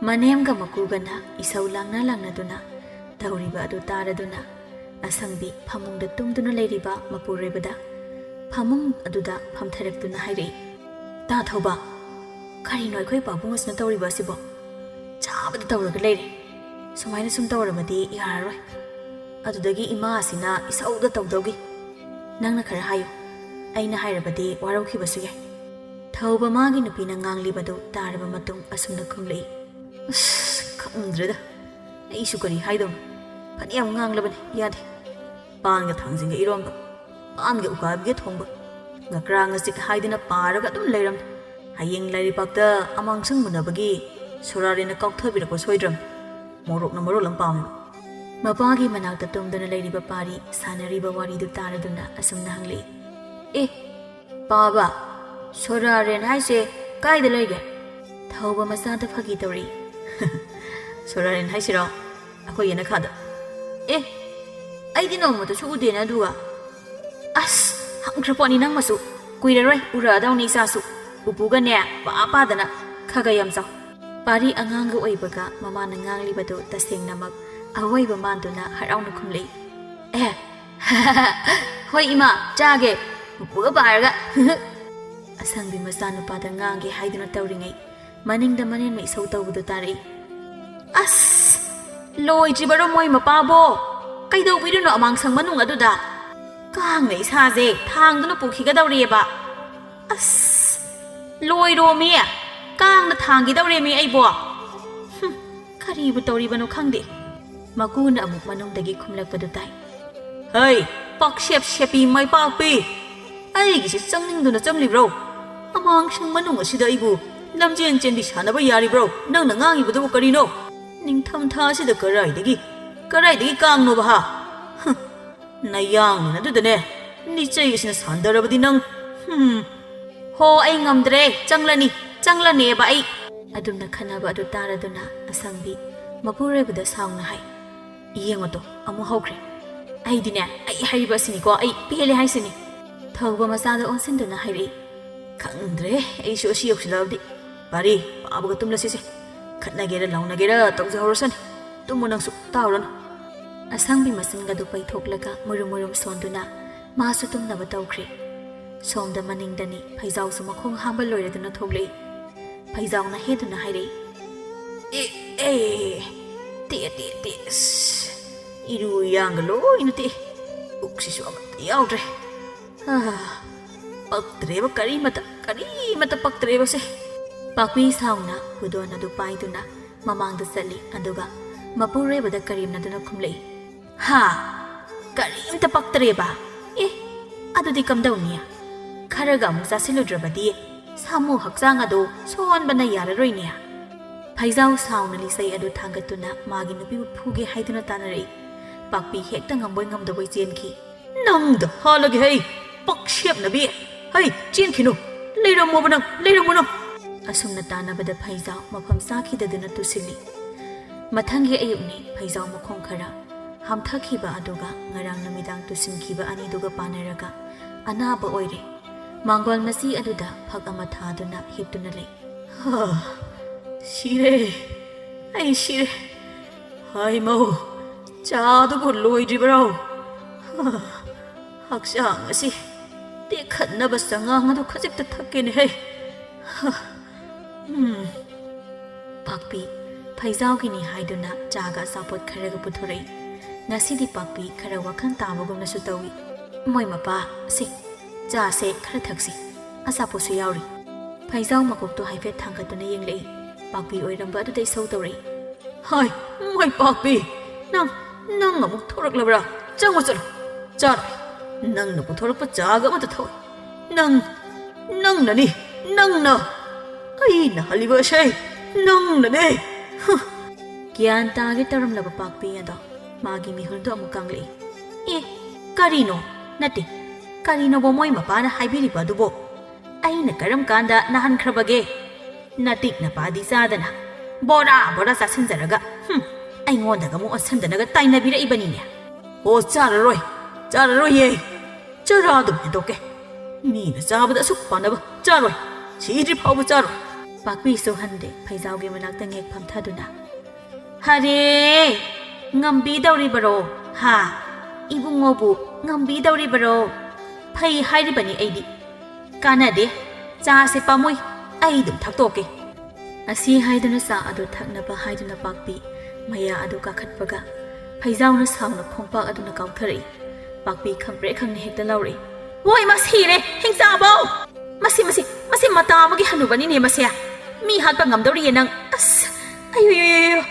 ꯃꯅꯦꯝꯒ ꯃꯀꯨꯒꯅ ꯏꯁꯧ ꯂꯥꯡꯅ ꯂꯥꯡꯅꯗꯨꯅ ꯇꯧꯔꯤꯕ ꯑꯗꯨ ꯇꯥꯔꯗꯨꯅ ꯑꯁꯪꯕꯤ ꯐꯃꯨꯡꯗ ꯇꯨꯝꯗꯨꯅ ꯂꯩꯔꯤꯕ ꯃꯄꯨꯔꯣꯏꯕꯗ ꯐꯃꯨꯡ ꯑꯗꯨꯗ ꯐꯝꯊꯔꯛꯇꯨꯅ ꯍꯥꯏꯔꯛꯏ, "ꯇꯥ ꯊꯧꯕ, ꯀꯔꯤꯅꯣ ꯑꯩꯈꯣꯏ ꯄꯥꯕꯨꯡ ꯑꯁꯤꯅ ꯇꯧꯔꯤꯕ ꯑꯁꯤꯕꯣ? ꯆꯥꯕꯗ ꯇꯧꯔꯒ ꯂꯩꯔꯦ꯫ ꯁꯨꯃꯥꯏꯅ ꯁꯨꯝ ꯇꯧꯔꯕꯗꯤ ꯌꯥꯔꯔꯣꯏ꯫ ꯑꯗꯨꯗꯒꯤ ꯏꯃꯥ ꯑꯁꯤꯅ ꯏꯁꯧꯗ ꯇꯧꯗꯧꯒꯤ꯫ ꯅꯪꯅ ꯈꯔ ꯍꯥꯏꯌꯨ, ꯑꯩꯅ ꯍꯥꯏꯔꯕꯗꯤ ꯋꯥꯔꯧꯈꯤꯕꯁꯨ ꯌꯥꯏ꯫" ꯊꯧꯕ ꯃꯥꯒꯤ ꯅꯨꯄꯤꯅ ꯉꯥꯡꯂꯤꯕꯗꯨ ꯇꯥꯔꯕ ꯃꯇꯨꯡ ꯑꯁꯨꯝꯅ ꯈꯨꯝꯂꯛꯏ, "ꯑꯁ, ꯈꯪꯗ꯭ꯔꯦꯗ, ꯑꯩꯁꯨ ꯀꯔꯤ ꯍꯥꯏꯗꯧꯅꯣ꯫ ꯐꯅꯌꯥꯝ ꯉꯥꯡꯂꯕꯅꯤ, ꯌꯥꯗꯦ꯫ ꯄꯥꯟꯒ ꯊꯥꯡꯖꯤꯡꯒ ꯏꯔꯣꯝꯕ, ꯄꯥꯟꯒ ꯎꯀꯥꯕꯤꯒ ꯊꯣꯡꯕ, ꯉꯀ꯭ꯔꯥ ꯉꯆꯤꯛ ꯍꯥꯏꯗꯅ ꯄꯥꯔꯒ ꯑꯗꯨꯝ ꯂꯩꯔꯝꯃꯤ꯫ ꯍꯌꯦꯡ ꯂꯥꯏꯔꯤꯛꯄꯥꯛꯇ ꯑꯃꯥꯡꯁꯪ ꯃꯨꯟꯅꯕꯒꯤ ꯁꯣꯔꯥꯔꯦꯟꯅ ꯀꯥꯎꯊꯕꯤꯔꯛꯄ ꯁꯣꯏꯗ꯭ꯔꯝ꯫ ꯃꯣꯔꯣꯛꯅ ꯃꯔꯣꯜ ꯑꯃ ꯄꯥꯝꯃꯤ꯫" ꯃꯄꯥꯒꯤ ꯃꯅꯥꯛꯇ ꯇꯨꯝꯗꯨꯅ ꯂꯩꯔꯤꯕ ꯄꯥꯔꯤ ꯁꯥꯟꯅꯔꯤꯕ ꯋꯥꯔꯤꯗꯨ ꯇꯥꯔꯗꯨꯅ ꯑꯁꯨꯝꯅ ꯍꯪꯂꯛꯏ, "ꯑꯦ, ꯄꯥꯕ, ꯁꯣꯔꯥꯔꯦꯟ ꯍꯥꯏꯁꯦ ꯀꯥꯏꯗ ꯂꯩꯒꯦ?" ꯊꯧꯕ ꯃꯆꯥꯗ ꯐꯥꯒꯤ ꯇꯧꯔꯛꯏ꯫ "ꯁꯣꯔꯥꯔꯦꯟ ꯍꯥꯏꯁꯤꯔꯣ? ꯑꯩꯈꯣꯏ ꯌꯦꯅꯈꯥꯗ꯫" "ꯑꯦ, ꯑꯩꯗꯤ ꯅꯣꯡꯃꯇꯁꯨ ꯎꯗꯦꯅ ꯑꯗꯨꯒ꯫" "ꯑꯁ, ꯍꯪꯈ꯭ꯔ ꯄꯣꯠꯅꯤ ꯅꯪꯃꯁꯨ꯫ ꯀꯨꯏꯔꯔꯣꯏ ꯎꯔꯛꯑꯗꯧꯅꯤ ꯏꯆꯥꯁꯨ꯫ ꯎꯄꯨꯒꯅꯦ ꯄꯥ ꯄꯥꯗꯅ ꯈꯒ ꯌꯥꯝ ꯆꯥꯎ꯫" ꯄꯥꯔꯤ ꯑꯉꯥꯡꯒ ꯑꯣꯏꯕꯒ ꯃꯃꯥꯅ ꯉꯥꯡꯂꯤꯕꯗꯨ ꯇꯁꯦꯡꯅꯃꯛ ꯑꯋꯣꯏꯕ ꯃꯥꯟꯗꯨꯅ ꯍꯔꯥꯎꯅ ꯈꯨꯝꯂꯛꯏ, "ꯑꯦ, ꯍꯣꯏ ꯏꯃꯥ, ꯆꯥꯒꯦ꯫ ꯎꯄꯨꯒ ꯄꯥꯔꯒ꯫" ꯑꯁꯪꯕꯤ ꯃꯆꯥꯅꯨꯄꯥꯗ ꯉꯥꯡꯒꯦ ꯍꯥꯏꯗꯨꯅ ꯇꯧꯔꯤꯉꯩ ꯃꯅꯤꯡꯗ ꯃꯅꯦꯝꯅ ꯏꯁꯧ ꯇꯧꯕꯗꯨ ꯇꯥꯔꯛꯏ꯫ "ꯑꯁ! ꯂꯣꯏꯗ꯭ꯔꯤꯕꯔꯣ ꯃꯣꯏ ꯃꯄꯥꯕꯣ? ꯀꯩꯗꯧꯕꯤꯔꯤꯅꯣ ꯑꯃꯥꯡꯁꯪ ꯃꯅꯨꯡ ꯑꯗꯨꯗ? ꯀꯥꯡꯅ ꯏꯁꯥꯁꯦ ꯊꯥꯡꯗꯨꯅ ꯄꯨꯈꯤꯒꯗꯧꯔꯤꯑꯕ꯫ ꯑꯁ! ꯂꯣꯏꯔꯣꯃꯤ! ꯀꯥꯡꯅ ꯊꯥꯡꯈꯤꯗꯧꯔꯦꯃꯤ ꯑꯩꯕꯣ꯫ ꯍꯨꯝ, ꯀꯔꯤꯕꯨ ꯇꯧꯔꯤꯕꯅꯣ ꯈꯪꯗꯦ꯫" ꯃꯀꯨꯅ ꯑꯃꯨꯛ ꯃꯅꯨꯡꯗꯒꯤ ꯈꯨꯝꯂꯛꯄꯗꯨ ꯇꯥꯏ꯫ "ꯍꯩ, ꯄꯥꯛꯁꯦꯞ ꯁꯦꯞꯄꯤ ꯃꯥꯏ ꯄꯥꯛꯄꯤ! ꯑꯩꯒꯤꯁꯤ ꯆꯪꯅꯤꯡꯗꯨꯅ ꯆꯪꯂꯤꯕ꯭ꯔꯣ? ꯑꯃꯥꯡꯁꯪ ꯃꯅꯨꯡ ꯑꯁꯤꯗ ꯑꯩꯕꯨ ꯂꯝꯖꯦꯟ ꯆꯦꯟꯕꯤ ꯁꯥꯟꯅꯕ ꯌꯥꯔꯤꯕ꯭ꯔꯣ? ꯅꯪꯅ ꯉꯥꯡꯉꯤꯕꯗꯨꯕꯨ ꯀꯔꯤꯅꯣ? ꯅꯤꯡꯊꯝꯊꯥ ꯑꯁꯤꯗ ꯀꯔꯥꯏꯗꯒꯤ ꯀꯗꯥꯏꯗꯒꯤ ꯀꯥꯡꯅꯣꯕ ꯍꯥ? ꯍꯨꯝ, ꯅꯌꯥꯡꯅꯦꯅ ꯑꯗꯨꯗꯅꯦ ꯅꯤꯆꯩ ꯑꯁꯤꯅ ꯁꯥꯟꯗꯔꯕꯗꯤ ꯅꯪ꯫ ꯍꯨꯝ, ꯍꯣ, ꯑꯩ ꯉꯝꯗ꯭ꯔꯦ, ꯆꯪꯂꯅꯤ, ꯆꯪꯂꯅꯦꯕ ꯑꯩ꯫ ꯑꯗꯨꯝꯅ ꯈꯟꯅꯕ ꯑꯗꯨ ꯇꯥꯔꯗꯨꯅ ꯑꯁꯪꯕꯤ ꯃꯄꯨꯔꯣꯏꯕꯗ ꯁꯥꯎꯅ ꯍꯥꯏ, ꯌꯦꯡꯉꯣꯗꯣ, ꯑꯃꯨꯛ ꯍꯧꯈ꯭ꯔꯦ꯫ ꯑꯩꯗꯤꯅꯦ, ꯑꯩ ꯍꯥꯏꯔꯤꯕ ꯑꯁꯤꯅꯤꯀꯣ, ꯑꯩ ꯄꯦꯜꯂꯦ ꯍꯥꯏꯁꯤꯅꯤ꯫ ꯊꯧꯕ ꯃꯆꯥꯗ ꯑꯣꯟꯁꯤꯟꯗꯨꯅ ꯍꯥꯏꯔꯛꯏ, ꯈꯪꯗ꯭ꯔꯦ, ꯑꯩꯁꯨ ꯑꯁꯤ ꯌꯧꯁꯤꯜꯂꯛꯑꯕꯗꯤ꯫ ꯄꯥꯔꯤ, ꯄꯥꯕꯒ ꯇꯨꯝꯂꯁꯤꯁꯦ꯫ ꯈꯠꯅꯒꯦꯔ ꯂꯥꯎꯅꯒꯦꯔ ꯇꯧꯖꯍꯧꯔꯁꯅꯤ꯫ ꯇꯨꯝꯃꯨ ꯅꯪꯁꯨ, ꯇꯥꯎꯔꯅꯨ꯫ ꯑꯁꯪꯕꯤ ꯃꯆꯤꯟꯒꯗꯨ ꯄꯩꯊꯣꯛꯂꯒ ꯃꯨꯔꯨꯝ ꯃꯨꯔꯨꯝ ꯁꯣꯟꯗꯨꯅ ꯃꯥꯁꯨ ꯇꯨꯝꯅꯕ ꯇꯧꯈ꯭ꯔꯦ꯫ ꯁꯣꯝꯗ ꯃꯅꯤꯡꯗꯅꯤ ꯐꯩꯖꯥꯎꯁꯨ ꯃꯈꯣꯡ ꯍꯥꯝꯕ ꯂꯣꯏꯔꯗꯨꯅ ꯊꯣꯛꯂꯛꯏ꯫ ꯐꯩꯖꯥꯎꯅ ꯍꯦꯗꯨꯅ ꯍꯥꯏꯔꯛꯏ, ꯑꯦ, ꯑꯦ, ꯇꯦ, ꯇꯦ, ꯇꯦ, ꯑꯁ, ꯏꯔꯨ ꯌꯥꯡꯒ ꯂꯣꯏꯅ ꯇꯦ꯫ ꯄꯨꯛꯁꯤꯁꯨ ꯑꯃꯠꯇ ꯌꯥꯎꯗ꯭ꯔꯦ꯫ ꯑꯥ, ꯄꯛꯇ꯭ꯔꯦꯕ ꯀꯔꯤꯃꯇ, ꯀꯔꯤꯃꯇ ꯄꯛꯇ꯭ꯔꯦꯕꯁꯦ꯫ ꯄꯥꯛꯄꯤ ꯁꯥꯎꯅ ꯈꯨꯗꯣꯟ ꯑꯗꯨ ꯄꯥꯏꯗꯨꯅ ꯃꯃꯥꯡꯗ ꯆꯠꯂꯤ, ꯑꯗꯨꯒ ꯃꯄꯨꯔꯣꯏꯕꯗ ꯀꯔꯦꯝꯅꯗꯨꯅ ꯈꯨꯝꯂꯛꯏ, ꯍꯥ? ꯀꯔꯤꯝꯇ ꯄꯛꯇ꯭ꯔꯦꯕ? ꯑꯦ, ꯑꯗꯨꯗꯤ ꯀꯝꯗꯧꯅꯤ? ꯈꯔꯒ ꯑꯃꯨꯛ ꯆꯥꯁꯤꯜꯂꯨꯗ꯭ꯔꯕꯗꯤ ꯁꯥꯃꯨ ꯍꯛꯆꯥꯡ ꯑꯗꯨ ꯁꯣꯟꯕꯅ ꯌꯥꯔꯔꯣꯏꯅꯦ꯫ ꯐꯩꯖꯥꯎ ꯁꯥꯎꯅ ꯂꯤꯆꯩ ꯑꯗꯨ ꯊꯥꯡꯒꯠꯇꯨꯅ ꯃꯥꯒꯤ ꯅꯨꯄꯤꯕꯨ ꯐꯨꯒꯦ ꯍꯥꯏꯗꯨꯅ ꯇꯥꯅꯔꯛꯏ꯫ ꯄꯥꯛꯄꯤ ꯍꯦꯛꯇ ꯉꯝꯕꯣꯏ ꯉꯝꯗꯕꯣꯏ ꯆꯦꯟꯈꯤ꯫ ꯅꯪꯗ ꯍꯥꯠꯂꯒꯦ ꯍꯩ! ꯄꯛꯁꯦꯞꯅꯕꯤ! ꯍꯩ, ꯆꯦꯟꯈꯤꯅꯨ! ꯂꯩꯔꯝꯃꯣꯕ ꯅꯪ, ꯂꯩꯔꯝꯃꯣ ꯅꯪ! ꯑꯁꯨꯝꯅ ꯇꯥꯟꯅꯕꯗ ꯐꯩꯖꯥꯎ ꯃꯐꯝ ꯆꯥꯈꯤꯗꯗꯨꯅ ꯇꯨꯁꯤꯜꯂꯤ꯫ ꯃꯊꯪꯒꯤ ꯑꯌꯨꯛꯅꯤ, ꯐꯩꯖꯥꯎ ꯃꯈꯣꯡ ꯈꯔ ꯍꯥꯝꯊꯈꯤꯕ ꯑꯗꯨꯒ ꯉꯔꯥꯡ ꯅꯨꯃꯤꯗꯥꯡ ꯇꯨꯁꯤꯟꯈꯤꯕ ꯑꯅꯤꯗꯨꯒ ꯄꯥꯟꯅꯔꯒ ꯑꯅꯥꯕ ꯑꯣꯏꯔꯦ꯫ ꯃꯥꯡꯒꯣꯜ ꯃꯆꯤ ꯑꯗꯨꯗ ꯐꯛ ꯑꯃ ꯊꯥꯗꯨꯅ ꯍꯤꯞꯇꯨꯅ ꯂꯩ꯫ ꯍꯥ, ꯁꯤꯔꯦ, ꯑꯩ ꯁꯤꯔꯦ꯫ ꯍꯥꯏ ꯃꯧ, ꯆꯥꯗꯨꯕꯨ ꯂꯣꯏꯗ꯭ꯔꯤꯕ꯭ꯔꯣ? ꯍꯥ, ꯍꯛꯆꯥꯡ ꯑꯁꯤ ꯇꯦꯛꯈꯠꯅꯕ ꯆꯉꯥꯡ ꯑꯗꯨ ꯈꯖꯤꯛꯇ ꯊꯛꯀꯦꯅꯦ ꯍꯦ꯫ ꯍꯥ, ꯎꯝ꯫ ꯄꯥꯛꯄꯤ, ꯐꯩꯖꯥꯎꯒꯤꯅꯤ ꯍꯥꯏꯗꯨꯅ ꯆꯥꯒ ꯑꯆꯥꯄꯣꯠ ꯈꯔꯒ ꯄꯨꯊꯣꯔꯛꯏ꯫ ꯉꯁꯤꯗꯤ ꯄꯥꯛꯄꯤ ꯈꯔ ꯋꯥꯈꯜ ꯇꯥꯕꯒꯨꯝꯅꯁꯨ ꯇꯧꯏ꯫ ꯃꯣꯏ ꯃꯄꯥ, ꯁꯤ, ꯆꯥꯁꯦ ꯈꯔ ꯊꯛꯁꯤ, ꯑꯆꯥꯄꯣꯠꯁꯨ ꯌꯥꯎꯔꯤ꯫ ꯐꯩꯖꯥꯎ ꯃꯀꯣꯛꯇꯨ ꯍꯥꯏꯐꯦꯠ ꯊꯥꯡꯒꯠꯇꯨꯅ ꯌꯦꯡꯂꯛꯏ꯫ ꯄꯥꯛꯄꯤ ꯑꯣꯏꯔꯝꯕ ꯑꯗꯨꯗ ꯏꯁꯧ ꯇꯧꯔꯛꯏ꯫ ꯍꯥꯏ, ꯃꯣꯏ ꯄꯥꯛꯄꯤ, ꯅꯪ, ꯅꯪ ꯑꯃꯨꯛ ꯊꯣꯔꯛꯂꯕ꯭ꯔꯥ? ꯆꯪꯉꯨ ꯆꯠꯂꯨ, ꯆꯥꯔꯣꯏ꯫ ꯅꯪꯅ ꯄꯨꯊꯣꯔꯛꯄ ꯆꯥꯒ ꯑꯃꯠꯇ ꯊꯛꯑꯣꯏ꯫ ꯅꯪ, ꯅꯪꯅꯅꯤ, ꯅꯪꯅ꯫ ꯑꯩꯅ ꯍꯜꯂꯤꯕ ꯑꯁꯦ ꯅꯪꯅꯅꯦ꯫ ꯍ꯫ ꯒ꯭ꯌꯥꯟ ꯇꯥꯒꯦ ꯇꯧꯔꯝꯂꯕ ꯄꯥꯛꯄꯤ ꯑꯗꯣ ꯃꯥꯒꯤ ꯃꯤꯍꯨꯜꯗꯣ ꯑꯃꯨꯛ ꯀꯪꯂꯛꯏ꯫ "ꯑꯦ, ꯀꯔꯤꯅꯣ? ꯅꯠꯇꯦ, ꯀꯔꯤꯅꯣꯕ ꯃꯣꯏ ꯃꯄꯥꯅ ꯍꯥꯏꯕꯤꯔꯤꯕ ꯑꯗꯨꯕꯣ? ꯑꯩꯅ ꯀꯔꯝ ꯀꯥꯟꯗ ꯅꯥꯍꯟꯈ꯭ꯔꯕꯒꯦ? ꯅꯇꯤꯛ ꯅꯄꯥꯗꯤ ꯆꯥꯗꯅ ꯕꯣꯔꯥ ꯕꯣꯔꯥ ꯆꯥꯁꯤꯟꯖꯔꯒ, ꯍꯨꯝ, ꯑꯩꯉꯣꯟꯗꯒ ꯑꯃꯨꯛ ꯑꯣꯟꯁꯤꯟꯗꯅꯒ ꯇꯥꯏꯅꯕꯤꯔꯛꯏꯕꯅꯤꯅꯦ꯫ ꯑꯣ, ꯆꯥꯔꯔꯣꯏ, ꯆꯥꯔꯔꯣꯏꯌꯦ꯫ ꯆꯔꯥ ꯑꯗꯨꯝ ꯍꯦꯟꯗꯣꯛꯀꯦ꯫ ꯃꯤꯅ ꯆꯥꯕꯗ ꯑꯁꯨꯛ ꯄꯥꯅꯕ ꯆꯥꯔꯣꯏ꯫ ꯁꯤꯗ꯭ꯔꯤ ꯐꯥꯎꯕ ꯆꯥꯔꯣꯏ꯫" ꯄꯥꯛꯄꯤꯁꯨ ꯍꯟꯗꯦ, ꯐꯩꯖꯥꯎꯒꯤ ꯃꯅꯥꯛꯇ ꯉꯦꯛ ꯐꯝꯊꯗꯨꯅ꯫ "ꯍꯔꯦ, ꯉꯝꯕꯤꯗꯧꯔꯤꯕꯔꯣ? ꯍꯥ? ꯏꯕꯨꯡꯉꯣꯕꯨ ꯉꯝꯕꯤꯗꯧꯔꯤꯕꯔꯣ? ꯐꯩ ꯍꯥꯏꯔꯤꯕꯅꯤ ꯑꯩꯗꯤ꯫ ꯀꯥꯟꯅꯗꯦ, ꯆꯥꯁꯦ ꯄꯥꯝꯃꯨꯏ, ꯑꯩ ꯑꯗꯨꯝ ꯊꯛꯇꯣꯛꯀꯦ꯫" ꯑꯁꯤ ꯍꯥꯏꯗꯨꯅ ꯆꯥ ꯑꯗꯨ ꯊꯛꯅꯕ ꯍꯥꯏꯗꯨꯅ ꯄꯥꯛꯄꯤ ꯃꯌꯥ ꯑꯗꯨ ꯀꯥꯈꯠꯄꯒ, ꯐꯩꯖꯥꯎꯅ ꯁꯥꯎꯅ ꯈꯣꯡꯄꯥꯛ ꯑꯗꯨꯅ ꯀꯥꯎꯊꯔꯛꯏ꯫ ꯄꯥꯛꯄꯤ ꯈꯪꯄ꯭ꯔꯦꯛ ꯈꯪꯅ ꯍꯦꯛꯇ ꯂꯥꯎꯔꯛꯏ꯫ "ꯍꯣꯏ, ꯃꯁꯤꯔꯦ, ꯍꯤꯡꯆꯥꯕꯧ! ꯃꯁꯤ, ꯃꯁꯤ, ꯃꯁꯤ ꯃꯇꯥ ꯑꯃꯒꯤ ꯍꯅꯨꯕꯅꯤꯅꯦ ꯃꯁꯦ꯫ ꯃꯤ ꯍꯥꯠꯄ ꯉꯝꯗꯧꯔꯤꯌꯦ ꯅꯪ꯫ ꯑꯁ, ꯑꯌꯣ, ꯌꯣ, ꯌꯣ, ꯌꯣ꯫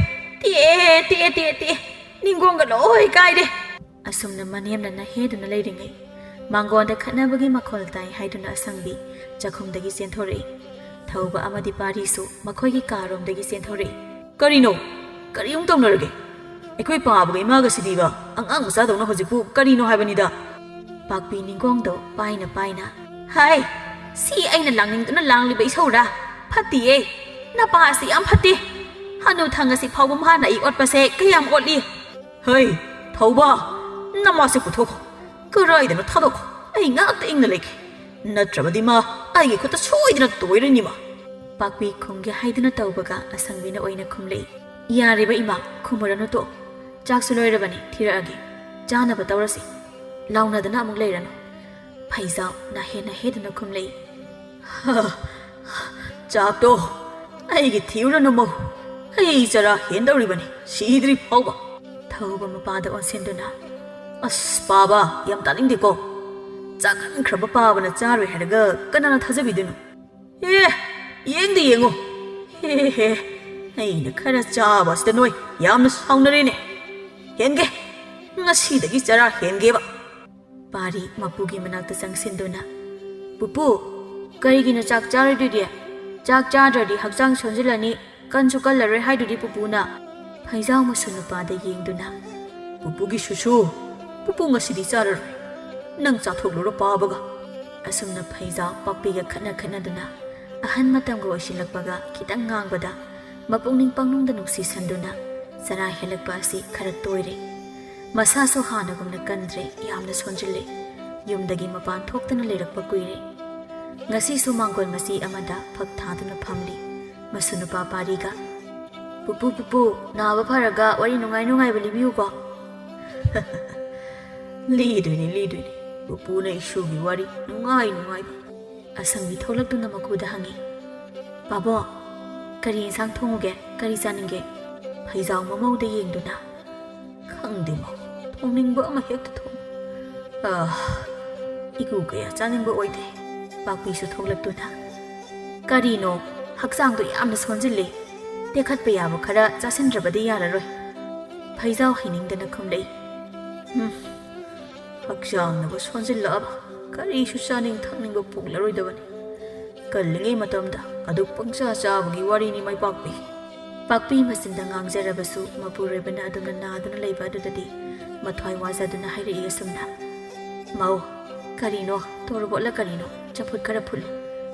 ꯇꯦꯛꯑꯦ, ꯇꯦꯛꯑꯦ, ꯇꯦꯛꯑꯦ, ꯇꯦꯛꯑꯦ꯫ ꯅꯤꯡꯒꯣꯡꯒ ꯂꯣꯏ ꯀꯥꯏꯔꯦ꯫" ꯑꯁꯨꯝꯅ ꯃꯅꯦꯝꯅ ꯅꯍꯦꯗꯨꯅ ꯂꯩꯔꯤꯉꯩ, ꯃꯥꯡꯒꯣꯟꯗ ꯈꯠꯅꯕꯒꯤ ꯃꯈꯣꯜ ꯇꯥꯏ ꯍꯥꯏꯗꯨꯅ ꯑꯁꯪꯕꯤ ꯆꯥꯛꯈꯨꯝꯗꯒꯤ ꯆꯦꯟꯊꯣꯔꯛꯏ꯫ ꯊꯧꯕ ꯑꯃꯗꯤ ꯄꯥꯔꯤꯁꯨ ꯃꯈꯣꯏꯒꯤ ꯀꯥꯔꯣꯝꯗꯒꯤ ꯆꯦꯟꯊꯣꯔꯛꯏ꯫ "ꯀꯔꯤꯅꯣ? ꯀꯔꯤ ꯑꯃꯨꯛ ꯇꯧꯅꯔꯒꯦ? ꯑꯩꯈꯣꯏ ꯄꯥꯕꯒ ꯏꯃꯥꯒ ꯁꯤꯗꯤꯕ ꯑꯉꯥꯡ ꯃꯆꯥꯗꯧꯅ ꯍꯧꯖꯤꯛꯄꯨ ꯀꯔꯤꯅꯣ ꯍꯥꯏꯕꯅꯤꯗ?" ꯄꯥꯛꯄꯤ ꯅꯤꯡꯒꯣꯡꯗꯣ ꯄꯥꯏꯅ ꯄꯥꯏꯅ, "ꯍꯥꯏ, ꯁꯤ ꯑꯩꯅ ꯂꯥꯡꯅꯤꯡꯗꯨꯅ ꯂꯥꯡꯂꯤꯕ ꯏꯁꯧꯔꯥ? ꯐꯠꯇꯤꯌꯦ꯫ ꯅꯄꯥꯁꯤ ꯌꯥꯝ ꯐꯠꯇꯦ꯫ ꯍꯅꯨ ꯊꯪ ꯑꯁꯤ ꯐꯥꯎꯕ ꯃꯥꯅ ꯑꯩ ꯑꯣꯠꯄꯁꯦ ꯀꯌꯥꯝ ꯑꯣꯠꯂꯤ?" "ꯍꯩ, ꯊꯧꯕ, ꯅꯃꯥꯁꯦ ꯄꯨꯊꯣꯛꯈꯣ꯫ ꯀꯔꯥꯏꯗꯅꯣ ꯊꯥꯗꯣꯛꯈꯣ꯫ ꯑꯩ ꯉꯥꯛꯇ ꯏꯪꯅ ꯂꯩꯒꯦ꯫ ꯅꯠꯇ꯭ꯔꯕꯗꯤ ꯃꯥ ꯑꯩꯒꯤ ꯈꯨꯠꯇ ꯁꯣꯏꯗꯅ ꯇꯣꯏꯔꯅꯤ ꯃꯥ꯫" ꯄꯥꯛꯄꯤ ꯈꯨꯝꯒꯦ ꯍꯥꯏꯗꯨꯅ ꯇꯧꯕꯒ ꯑꯁꯪꯕꯤꯅ ꯑꯣꯏꯅ ꯈꯨꯝꯂꯛꯏ꯫ "ꯌꯥꯔꯦꯕ ꯏꯃꯥ, ꯈꯨꯝꯃꯨꯔꯅꯨ ꯇꯣꯛꯑꯣ꯫ ꯆꯥꯛꯁꯨ ꯂꯣꯏꯔꯕꯅꯤ, ꯊꯤꯔꯛꯑꯒꯦ꯫ ꯆꯥꯅꯕ ꯇꯧꯔꯁꯤ꯫ ꯂꯥꯎꯅꯗꯅ ꯑꯃꯨꯛ ꯂꯩꯔꯅꯨ꯫" ꯐꯩꯖꯥꯎ ꯅꯥꯍꯦ ꯅꯥꯍꯦꯗꯨꯅ ꯈꯨꯝꯂꯛꯏ꯫ "ꯍ, ꯆꯥꯛꯇꯣ ꯑꯩꯒꯤ ꯊꯤꯔꯨꯔꯅꯨ ꯃꯧ꯫ ꯑꯩ ꯆꯔꯥ ꯍꯦꯟꯗꯧꯔꯤꯕꯅꯤ, ꯁꯤꯗ꯭ꯔꯤ ꯐꯥꯎꯕ꯫" ꯊꯧꯕ ꯃꯄꯥꯗ ꯑꯣꯟꯁꯤꯟꯗꯨꯅ, "ꯑꯁ, ꯄꯥꯕ, ꯌꯥꯝ ꯇꯥꯅꯤꯡꯗꯦꯀꯣ꯫ ꯆꯥꯒꯟꯈ꯭ꯔꯕ ꯄꯥꯕꯅ ꯆꯥꯔꯣꯏ ꯍꯥꯏꯔꯒ ꯀꯅꯥꯅ ꯊꯥꯖꯕꯤꯗꯣꯏꯅꯣ? ꯑꯦ, ꯌꯦꯡꯗꯤ ꯌꯦꯡꯉꯨ꯫ ꯍꯦ, ꯍꯦ, ꯑꯩꯅ ꯈꯔ ꯆꯥꯕ ꯑꯁꯤꯗ ꯅꯣꯏ ꯌꯥꯝꯅ ꯁꯥꯎꯅꯔꯦꯅꯦ꯫ ꯍꯦꯟꯒꯦ, ꯉꯁꯤꯗꯒꯤ ꯆꯔꯥ ꯍꯦꯟꯒꯦꯕ꯫" ꯄꯥꯔꯤ ꯃꯄꯨꯒꯤ ꯃꯅꯥꯛꯇ ꯆꯪꯁꯤꯟꯗꯨꯅ, "ꯄꯨꯄꯨ, ꯀꯔꯤꯒꯤꯅꯣ ꯆꯥꯛ ꯆꯥꯔꯣꯏꯗꯣꯏꯗꯤ? ꯆꯥꯛ ꯆꯥꯗ꯭ꯔꯗꯤ ꯍꯛꯆꯥꯡ ꯁꯣꯟꯖꯤꯜꯂꯅꯤ, ꯀꯟꯁꯨ ꯀꯜꯂꯔꯣꯏ ꯍꯥꯏꯗꯨꯗꯤ ꯄꯨꯄꯨꯅ꯫" ꯐꯩꯖꯥꯎ ꯃꯁꯨ ꯅꯨꯄꯥꯗ ꯌꯦꯡꯗꯨꯅ, "ꯄꯨꯄꯨꯒꯤ ꯁꯨꯁꯨ, ꯄꯨꯄꯨ ꯉꯁꯤꯗꯤ ꯆꯥꯔꯔꯣꯏ꯫ ꯅꯪ ꯆꯥꯊꯣꯛꯂꯨꯔꯣ ꯄꯥꯕꯒ꯫" ꯑꯁꯨꯝꯅ ꯐꯩꯖꯥꯎ ꯄꯥꯛꯄꯤꯒ ꯈꯠꯅ ꯈꯠꯅꯗꯨꯅ ꯑꯍꯟ ꯃꯇꯝꯒ ꯑꯣꯏꯁꯤꯜꯂꯛꯄꯒ ꯈꯤꯇꯪ ꯉꯥꯡꯕꯗ ꯃꯄꯨꯛꯅꯤꯡ ꯄꯪꯅꯨꯡꯗ ꯅꯨꯡꯁꯤꯁꯟꯗꯨꯅ ꯆꯔꯥ ꯍꯦꯜꯂꯛꯄ ꯑꯁꯤ ꯈꯔ ꯇꯣꯏꯔꯦ꯫ ꯃꯁꯥꯁꯨ ꯍꯥꯟꯅꯒꯨꯝꯅ ꯀꯟꯗ꯭ꯔꯦ, ꯌꯥꯝꯅ ꯁꯣꯟꯖꯤꯜꯂꯦ꯫ ꯌꯨꯝꯗꯒꯤ ꯃꯄꯥꯟ ꯊꯣꯛꯇꯅ ꯂꯩꯔꯛꯄ ꯀꯨꯏꯔꯦ꯫ ꯉꯁꯤꯁꯨ ꯃꯥꯡꯒꯣꯜ ꯃꯆꯤ ꯑꯃꯗ ꯐꯛ ꯊꯥꯗꯨꯅ ꯐꯝꯂꯤ ꯃꯁꯨ ꯅꯨꯄꯥ ꯄꯥꯔꯤꯒ꯫ "ꯄꯨꯄꯨ, ꯄꯨꯄꯨ, ꯅꯥꯕ ꯐꯔꯒ ꯋꯥꯔꯤ ꯅꯨꯡꯉꯥꯏ ꯅꯨꯡꯉꯥꯏꯕ ꯂꯤꯕꯤꯌꯨꯀꯣ꯫" "ꯂꯤꯗꯣꯏꯅꯤ, ꯂꯤꯗꯣꯏꯅꯤ꯫ ꯄꯨꯄꯨꯅ ꯏꯁꯨꯒꯤ ꯋꯥꯔꯤ ꯅꯨꯡꯉꯥꯏ ꯅꯨꯡꯉꯥꯏꯕ꯫" ꯑꯁꯪꯕꯤ ꯊꯣꯛꯂꯛꯇꯨꯅ ꯃꯀꯨꯗ ꯍꯪꯉꯤ꯫ "ꯄꯥꯕꯣ, ꯀꯔꯤ ꯏꯟꯁꯥꯡ ꯊꯣꯡꯉꯨꯒꯦ? ꯀꯔꯤ ꯆꯥꯅꯤꯡꯒꯦ?" ꯐꯩꯖꯥꯎ ꯃꯃꯧꯗ ꯌꯦꯡꯗꯨꯅ꯫ "ꯈꯪꯗꯦ ꯃꯧ, ꯊꯣꯡꯅꯤꯡꯕ ꯑꯃ ꯍꯦꯛꯇ ꯊꯣꯡ꯫ ꯑꯥ, ꯏꯒꯨ ꯀꯌꯥ ꯆꯥꯅꯤꯡꯕ ꯑꯣꯏꯗꯦ꯫" ꯄꯥꯛꯄꯤꯁꯨ ꯊꯣꯛꯂꯛꯇꯨꯅ꯫ "ꯀꯔꯤꯅꯣ, ꯍꯛꯆꯥꯡꯗꯣ ꯌꯥꯝꯅ ꯁꯣꯟꯖꯤꯜꯂꯦ꯫ ꯇꯦꯛꯈꯠꯄ ꯌꯥꯕ ꯈꯔ ꯆꯥꯁꯤꯟꯗ꯭ꯔꯕꯗꯤ ꯌꯥꯔꯔꯣꯏ꯫" ꯐꯩꯖꯥꯎ ꯍꯩꯅꯤꯡꯗꯅ ꯈꯨꯝꯂꯛꯏ꯫ "ꯎꯝ, ꯍꯛꯆꯥꯡꯅꯕꯨ ꯁꯣꯟꯖꯤꯜꯂꯛꯑꯕ ꯀꯔꯤꯁꯨ ꯆꯥꯅꯤꯡ ꯊꯛꯅꯤꯡꯕ ꯄꯣꯛꯂꯔꯣꯏꯗꯕꯅꯤ꯫ ꯀꯜꯂꯤꯉꯩ ꯃꯇꯝꯗ ꯑꯗꯨꯛ ꯄꯪꯆꯥ ꯆꯥꯕꯒꯤ ꯋꯥꯔꯤꯅꯤ ꯃꯥꯏꯄꯥꯛꯄꯤ꯫" ꯄꯥꯛꯄꯤ ꯃꯆꯤꯟꯗ ꯉꯥꯡꯖꯔꯕꯁꯨ ꯃꯄꯨꯔꯣꯏꯕꯅ ꯑꯗꯨꯝꯅ ꯅꯥꯗꯨꯅ ꯂꯩꯕ ꯑꯗꯨꯗꯗꯤ ꯃꯊ꯭ꯋꯥꯏ ꯋꯥꯖꯗꯨꯅ ꯍꯥꯏꯔꯛꯏ ꯑꯁꯨꯝꯅ꯫ "ꯃꯧ, ꯀꯔꯤꯅꯣ? ꯇꯣꯔꯕꯣꯠꯂ ꯀꯔꯤꯅꯣ? ꯆꯝꯐꯨꯠ ꯈꯔ ꯐꯨꯠꯂꯨ,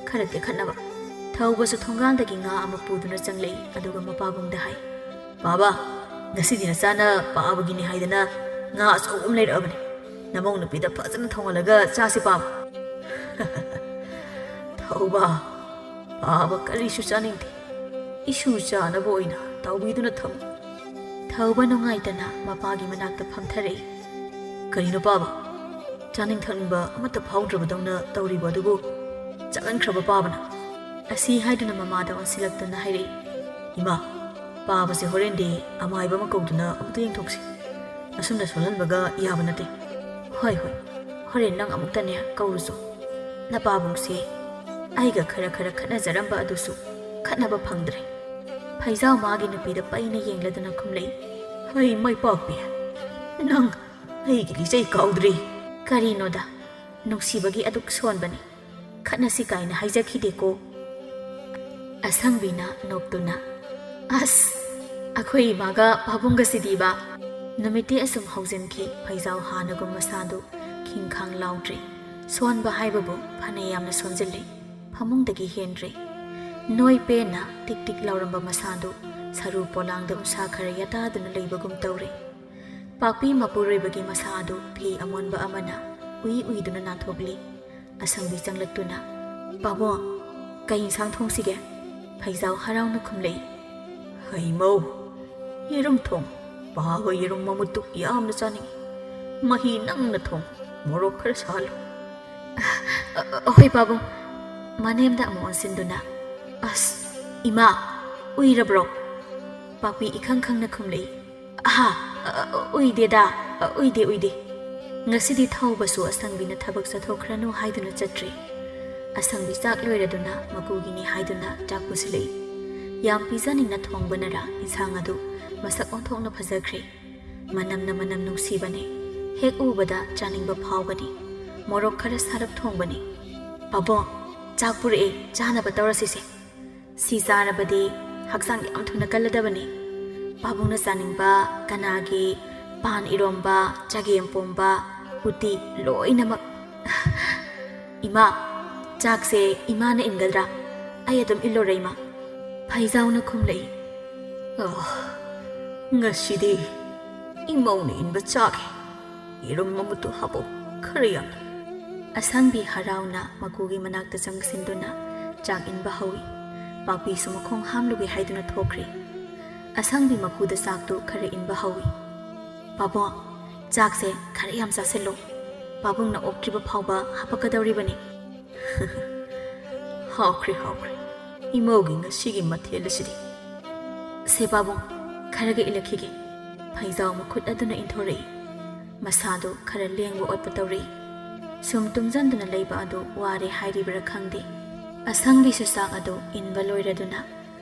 ꯈꯔ ꯇꯦꯛꯈꯠꯅꯕ꯫" ꯊꯧꯕꯁꯨ ꯊꯣꯡꯒꯥꯜꯗꯒꯤ ꯉꯥ ꯑꯃ ꯄꯨꯗꯨꯅ ꯆꯪꯂꯛꯏ, ꯑꯗꯨꯒ ꯃꯄꯥꯕꯨꯡꯗ ꯍꯥꯏ, "ꯄꯥꯕ, ꯉꯁꯤꯗꯤ ꯅꯆꯥꯅ ꯄꯥꯕꯒꯤꯅꯤ ꯍꯥꯏꯗꯅ ꯉꯥ ꯑꯆꯧꯕ ꯑꯃ ꯂꯩꯔꯛꯑꯕꯅꯤ꯫ ꯅꯃꯧ ꯅꯨꯄꯤꯗ ꯐꯖꯅ ꯊꯣꯡꯍꯜꯂꯒ ꯆꯥꯁꯤ ꯄꯥꯕ꯫" "ꯊꯧꯕ, ꯄꯥꯕ ꯀꯔꯤꯁꯨ ꯆꯥꯅꯤꯡꯗꯦ꯫ ꯏꯁꯨ ꯆꯥꯅꯕ ꯑꯣꯏꯅ ꯇꯧꯕꯤꯗꯨꯅ ꯊꯝꯃꯨ꯫" ꯊꯧꯕ ꯅꯨꯡꯉꯥꯏꯇꯅ ꯃꯄꯥꯒꯤ ꯃꯅꯥꯛꯇ ꯐꯝꯊꯔꯛꯏ꯫ "ꯀꯔꯤꯅꯣ ꯄꯥꯕ? ꯆꯥꯅꯤꯡ ꯊꯛꯅꯤꯡꯕ ꯑꯃꯠꯇ ꯐꯥꯎꯗ꯭ꯔꯕꯗꯧꯅ ꯇꯧꯔꯤꯕ ꯑꯗꯨꯕꯨ?" ꯆꯥꯃꯟꯈ꯭ꯔꯕ ꯄꯥꯕꯅ꯫ ꯑꯁꯤ ꯍꯥꯏꯗꯨꯅ ꯃꯃꯥꯗ ꯑꯣꯟꯁꯤꯜꯂꯛꯇꯨꯅ ꯍꯥꯏꯔꯛꯏ, "ꯏꯃꯥ, ꯄꯥꯕꯁꯦ ꯍꯣꯔꯦꯟꯗꯤ ꯑꯃꯥꯏꯕ ꯑꯃ ꯀꯧꯗꯨꯅ ꯑꯃꯨꯛꯇ ꯌꯦꯡꯊꯣꯛꯁꯤ꯫ ꯑꯁꯨꯝꯅ ꯁꯣꯜꯍꯟꯕꯒ ꯌꯥꯕ ꯅꯠꯇꯦ꯫" "ꯍꯣꯏ, ꯍꯣꯏ, ꯍꯣꯔꯦꯟ ꯅꯪ ꯑꯃꯨꯛꯇꯅꯦ ꯀꯧꯔꯨꯆꯣ꯫ ꯅꯄꯥꯕꯨꯡꯁꯦ ꯑꯩꯒ ꯈꯔ ꯈꯔ ꯈꯠꯅꯖꯔꯝꯕ ꯑꯗꯨꯁꯨ ꯈꯠꯅꯕ ꯐꯪꯗ꯭ꯔꯦ꯫" ꯐꯩꯖꯥꯎ ꯃꯥꯒꯤ ꯅꯨꯄꯤꯗ ꯄꯩꯅ ꯌꯦꯡꯂꯗꯨꯅ ꯈꯨꯝꯂꯛꯏ, "ꯍꯩ ꯃꯥꯏꯄꯥꯛꯄꯤ, ꯅꯪ ꯑꯩꯒꯤ ꯂꯤꯆꯩ ꯀꯥꯎꯗ꯭ꯔꯤ꯫" "ꯀꯔꯤꯅꯣꯗ, ꯅꯨꯡꯁꯤꯕꯒꯤ ꯑꯗꯨꯛ ꯁꯣꯟꯕꯅꯤ, ꯈꯠꯅꯁꯤ ꯀꯥꯏꯅ ꯍꯥꯏꯖꯈꯤꯗꯦꯀꯣ꯫" ꯑꯁꯪꯕꯤꯅ ꯅꯣꯛꯇꯨꯅ, "ꯑꯁ, ꯑꯩꯈꯣꯏ ꯏꯃꯥꯒ ꯄꯥꯕꯨꯡꯒꯁꯤꯗꯤꯕ ꯅꯨꯃꯤꯠꯇꯤ ꯑꯁꯨꯝ ꯍꯧꯖꯤꯟꯈꯤ꯫ ꯐꯩꯖꯥꯎ ꯍꯥꯟꯅꯒꯨꯝ ꯃꯁꯥꯗꯨ ꯈꯤꯡꯈꯥꯡ ꯂꯥꯎꯗ꯭ꯔꯦ꯫ ꯁꯣꯟꯕ ꯍꯥꯏꯕꯕꯨ ꯐꯅ ꯌꯥꯝꯅ ꯁꯣꯟꯖꯤꯜꯂꯦ꯫ ꯐꯃꯨꯡꯗꯒꯤ ꯍꯦꯟꯗ꯭ꯔꯦ꯫ ꯅꯣꯏ ꯄꯦꯟꯅ ꯇꯤꯛ ꯇꯤꯛ ꯂꯥꯎꯔꯝꯕ ꯃꯁꯥꯗꯨ ꯁꯔꯨ ꯄꯣꯂꯥꯡꯗ ꯎꯟꯁꯥ ꯈꯔ ꯌꯥꯇꯥꯗꯨꯅ ꯂꯩꯕꯒꯨꯝ ꯇꯧꯔꯦ꯫ ꯄꯥꯛꯄꯤ ꯃꯄꯨꯔꯣꯏꯕꯒꯤ ꯃꯁꯥ ꯑꯗꯨ ꯐꯤ ꯑꯃꯣꯟꯕ ꯑꯃꯅ ꯎꯏ ꯎꯏꯗꯨꯅ ꯅꯥꯟꯊꯣꯛꯂꯤ꯫ ꯑꯁꯪꯕꯤ ꯆꯪꯂꯛꯇꯨꯅ, "ꯄꯥꯕꯨꯡ, ꯀꯩ ꯏꯟꯁꯥꯡ ꯊꯣꯡꯁꯤꯒꯦ?" ꯐꯩꯖꯥꯎ ꯍꯔꯥꯎꯅ ꯈꯨꯝꯂꯛꯏ꯫ "ꯍꯩꯃꯧ, ꯌꯦꯔꯨꯝ ꯊꯣꯡ꯫ ꯄꯥꯕ ꯌꯦꯔꯨꯝ ꯃꯃꯨꯠꯇꯨ ꯌꯥꯝꯅ ꯆꯥꯅꯤꯡꯏ꯫ ꯃꯍꯤ ꯅꯪꯅ ꯊꯣꯡ꯫ ꯃꯣꯔꯣꯛ ꯈꯔ ꯁꯥꯍꯜꯂꯨ꯫" "ꯑ, ꯑ, ꯍꯣꯏ ꯄꯥꯕꯨꯡ꯫" ꯃꯅꯦꯝꯗ ꯑꯃꯨꯛ ꯑꯣꯟꯁꯤꯟꯗꯨꯅ, "ꯑꯁ, ꯏꯃꯥ, ꯎꯏꯔꯕ꯭ꯔꯣ?" ꯄꯥꯛꯄꯤ ꯏꯈꯪ ꯈꯪꯅ ꯈꯨꯝꯂꯛꯏ꯫ "ꯑꯍꯥ, ꯑ, ꯑ, ꯎꯏꯗꯦꯗ, ꯑ, ꯎꯏꯗꯦ, ꯎꯏꯗꯦ꯫" ꯉꯁꯤꯗꯤ ꯊꯧꯕꯁꯨ ꯑꯁꯪꯕꯤꯅ ꯊꯕꯛ ꯆꯠꯊꯣꯛꯈ꯭ꯔꯅꯨ ꯍꯥꯏꯗꯨꯅ ꯆꯠꯇ꯭ꯔꯦ꯫ ꯑꯁꯪꯕꯤ ꯆꯥꯛ ꯂꯣꯏꯔꯗꯨꯅ ꯃꯀꯨꯒꯤꯅꯤ ꯍꯥꯏꯗꯨꯅ ꯆꯥꯛ ꯄꯨꯁꯤꯜꯂꯛꯏ꯫ ꯌꯥꯝ ꯄꯤꯖꯅꯤꯡꯅ ꯊꯣꯡꯕꯅꯔꯥ ꯏꯟꯁꯥꯡ ꯑꯗꯨ ꯃꯁꯛ ꯑꯣꯟꯊꯣꯛꯅ ꯐꯖꯈ꯭ꯔꯦ꯫ ꯃꯅꯝꯅ ꯃꯅꯝ ꯅꯨꯡꯁꯤꯕꯅꯤ꯫ ꯍꯦꯛ ꯎꯕꯗ ꯆꯥꯅꯤꯡꯕ ꯐꯥꯎꯒꯅꯤ꯫ ꯃꯣꯔꯣꯛ ꯈꯔ ꯁꯥꯔꯞ ꯊꯣꯡꯕꯅꯤ꯫ "ꯄꯥꯕꯨꯡ, ꯆꯥꯛ ꯄꯨꯔꯛꯑꯦ, ꯆꯥꯅꯕ ꯇꯧꯔꯁꯤꯁꯦ꯫ ꯁꯤ ꯆꯥꯔꯕꯗꯤ ꯍꯛꯆꯥꯡ ꯌꯥꯝ ꯊꯨꯅ ꯀꯜꯂꯗꯕꯅꯤ꯫ ꯄꯥꯕꯨꯡꯅ ꯆꯥꯅꯤꯡꯕ ꯀꯅꯥꯒꯤ ꯄꯥꯟ ꯏꯔꯣꯝꯕ, ꯆꯒꯦꯝ ꯄꯣꯝꯕ, ꯎꯇꯤ ꯂꯣꯏꯅꯃꯛ꯫" "ꯏꯃꯥ, ꯆꯥꯛꯁꯦ ꯏꯃꯥꯅ ꯏꯟꯒꯗ꯭ꯔꯥ? ꯑꯩ ꯑꯗꯨꯝ ꯏꯜꯂꯣꯔ, ꯏꯃꯥ?" ꯐꯩꯖꯥꯎꯅ ꯈꯨꯝꯂꯛꯏ꯫ "ꯑ, ꯉꯁꯤꯗꯤ ꯏꯃꯧꯅ ꯏꯟꯕ ꯆꯥꯒꯦ꯫ ꯌꯦꯔꯨꯝ ꯃꯃꯨꯠꯇꯨ ꯍꯥꯞꯄꯣ, ꯈꯔ ꯌꯥꯝꯅ꯫" ꯑꯁꯪꯕꯤ ꯍꯔꯥꯎꯅ ꯃꯀꯨꯒꯤ ꯃꯅꯥꯛꯇ ꯆꯪꯁꯤꯟꯗꯨꯅ ꯆꯥꯛ ꯏꯟꯕ ꯍꯧꯏ꯫ ꯄꯥꯛꯄꯤꯁꯨ ꯃꯈꯣꯡ ꯍꯥꯝꯂꯨꯒꯦ ꯍꯥꯏꯗꯨꯅ ꯊꯣꯛꯈ꯭ꯔꯦ꯫ ꯑꯁꯪꯕꯤ ꯃꯀꯨꯗ ꯆꯥꯛꯇꯨ ꯈꯔ ꯏꯟꯕ ꯍꯧꯏ꯫ "ꯄꯥꯕꯨꯡ, ꯆꯥꯛꯁꯦ ꯈꯔ ꯌꯥꯝ ꯆꯥꯁꯤꯜꯂꯨ꯫ ꯄꯥꯕꯨꯡꯅ ꯑꯣꯛꯇ꯭ꯔꯤꯕ ꯐꯥꯎꯕ ꯍꯥꯄꯛꯀꯗꯧꯔꯤꯕꯅꯤ꯫" "ꯍꯥꯎꯈ꯭ꯔꯦ, ꯍꯥꯎꯈ꯭ꯔꯦ꯫ ꯏꯃꯧꯒꯤ ꯉꯁꯤꯒꯤ ꯃꯊꯦꯜ ꯑꯁꯤꯗꯤ꯫" "ꯁꯦ ꯄꯥꯕꯨꯡ, ꯈꯔꯒ ꯏꯜꯂꯛꯈꯤꯒꯦ꯫" ꯐꯩꯖꯥꯎ ꯃꯈꯨꯠ ꯑꯗꯨꯅ ꯏꯟꯊꯣꯔꯛꯏ꯫ ꯃꯁꯥꯗꯨ ꯈꯔ ꯂꯦꯡꯕ ꯑꯣꯠꯄ ꯇꯧꯔꯛꯏ꯫ ꯁꯨꯝ ꯇꯨꯝꯖꯟꯗꯨꯅ ꯂꯩꯕ ꯑꯗꯨ ꯋꯥꯔꯦ ꯍꯥꯏꯔꯤꯕꯔꯥ ꯈꯪꯗꯦ꯫ ꯑꯁꯪꯕꯤꯁꯨ ꯆꯥꯛ ꯑꯗꯨ ꯏꯟꯕ ꯂꯣꯏꯔꯗꯨꯅ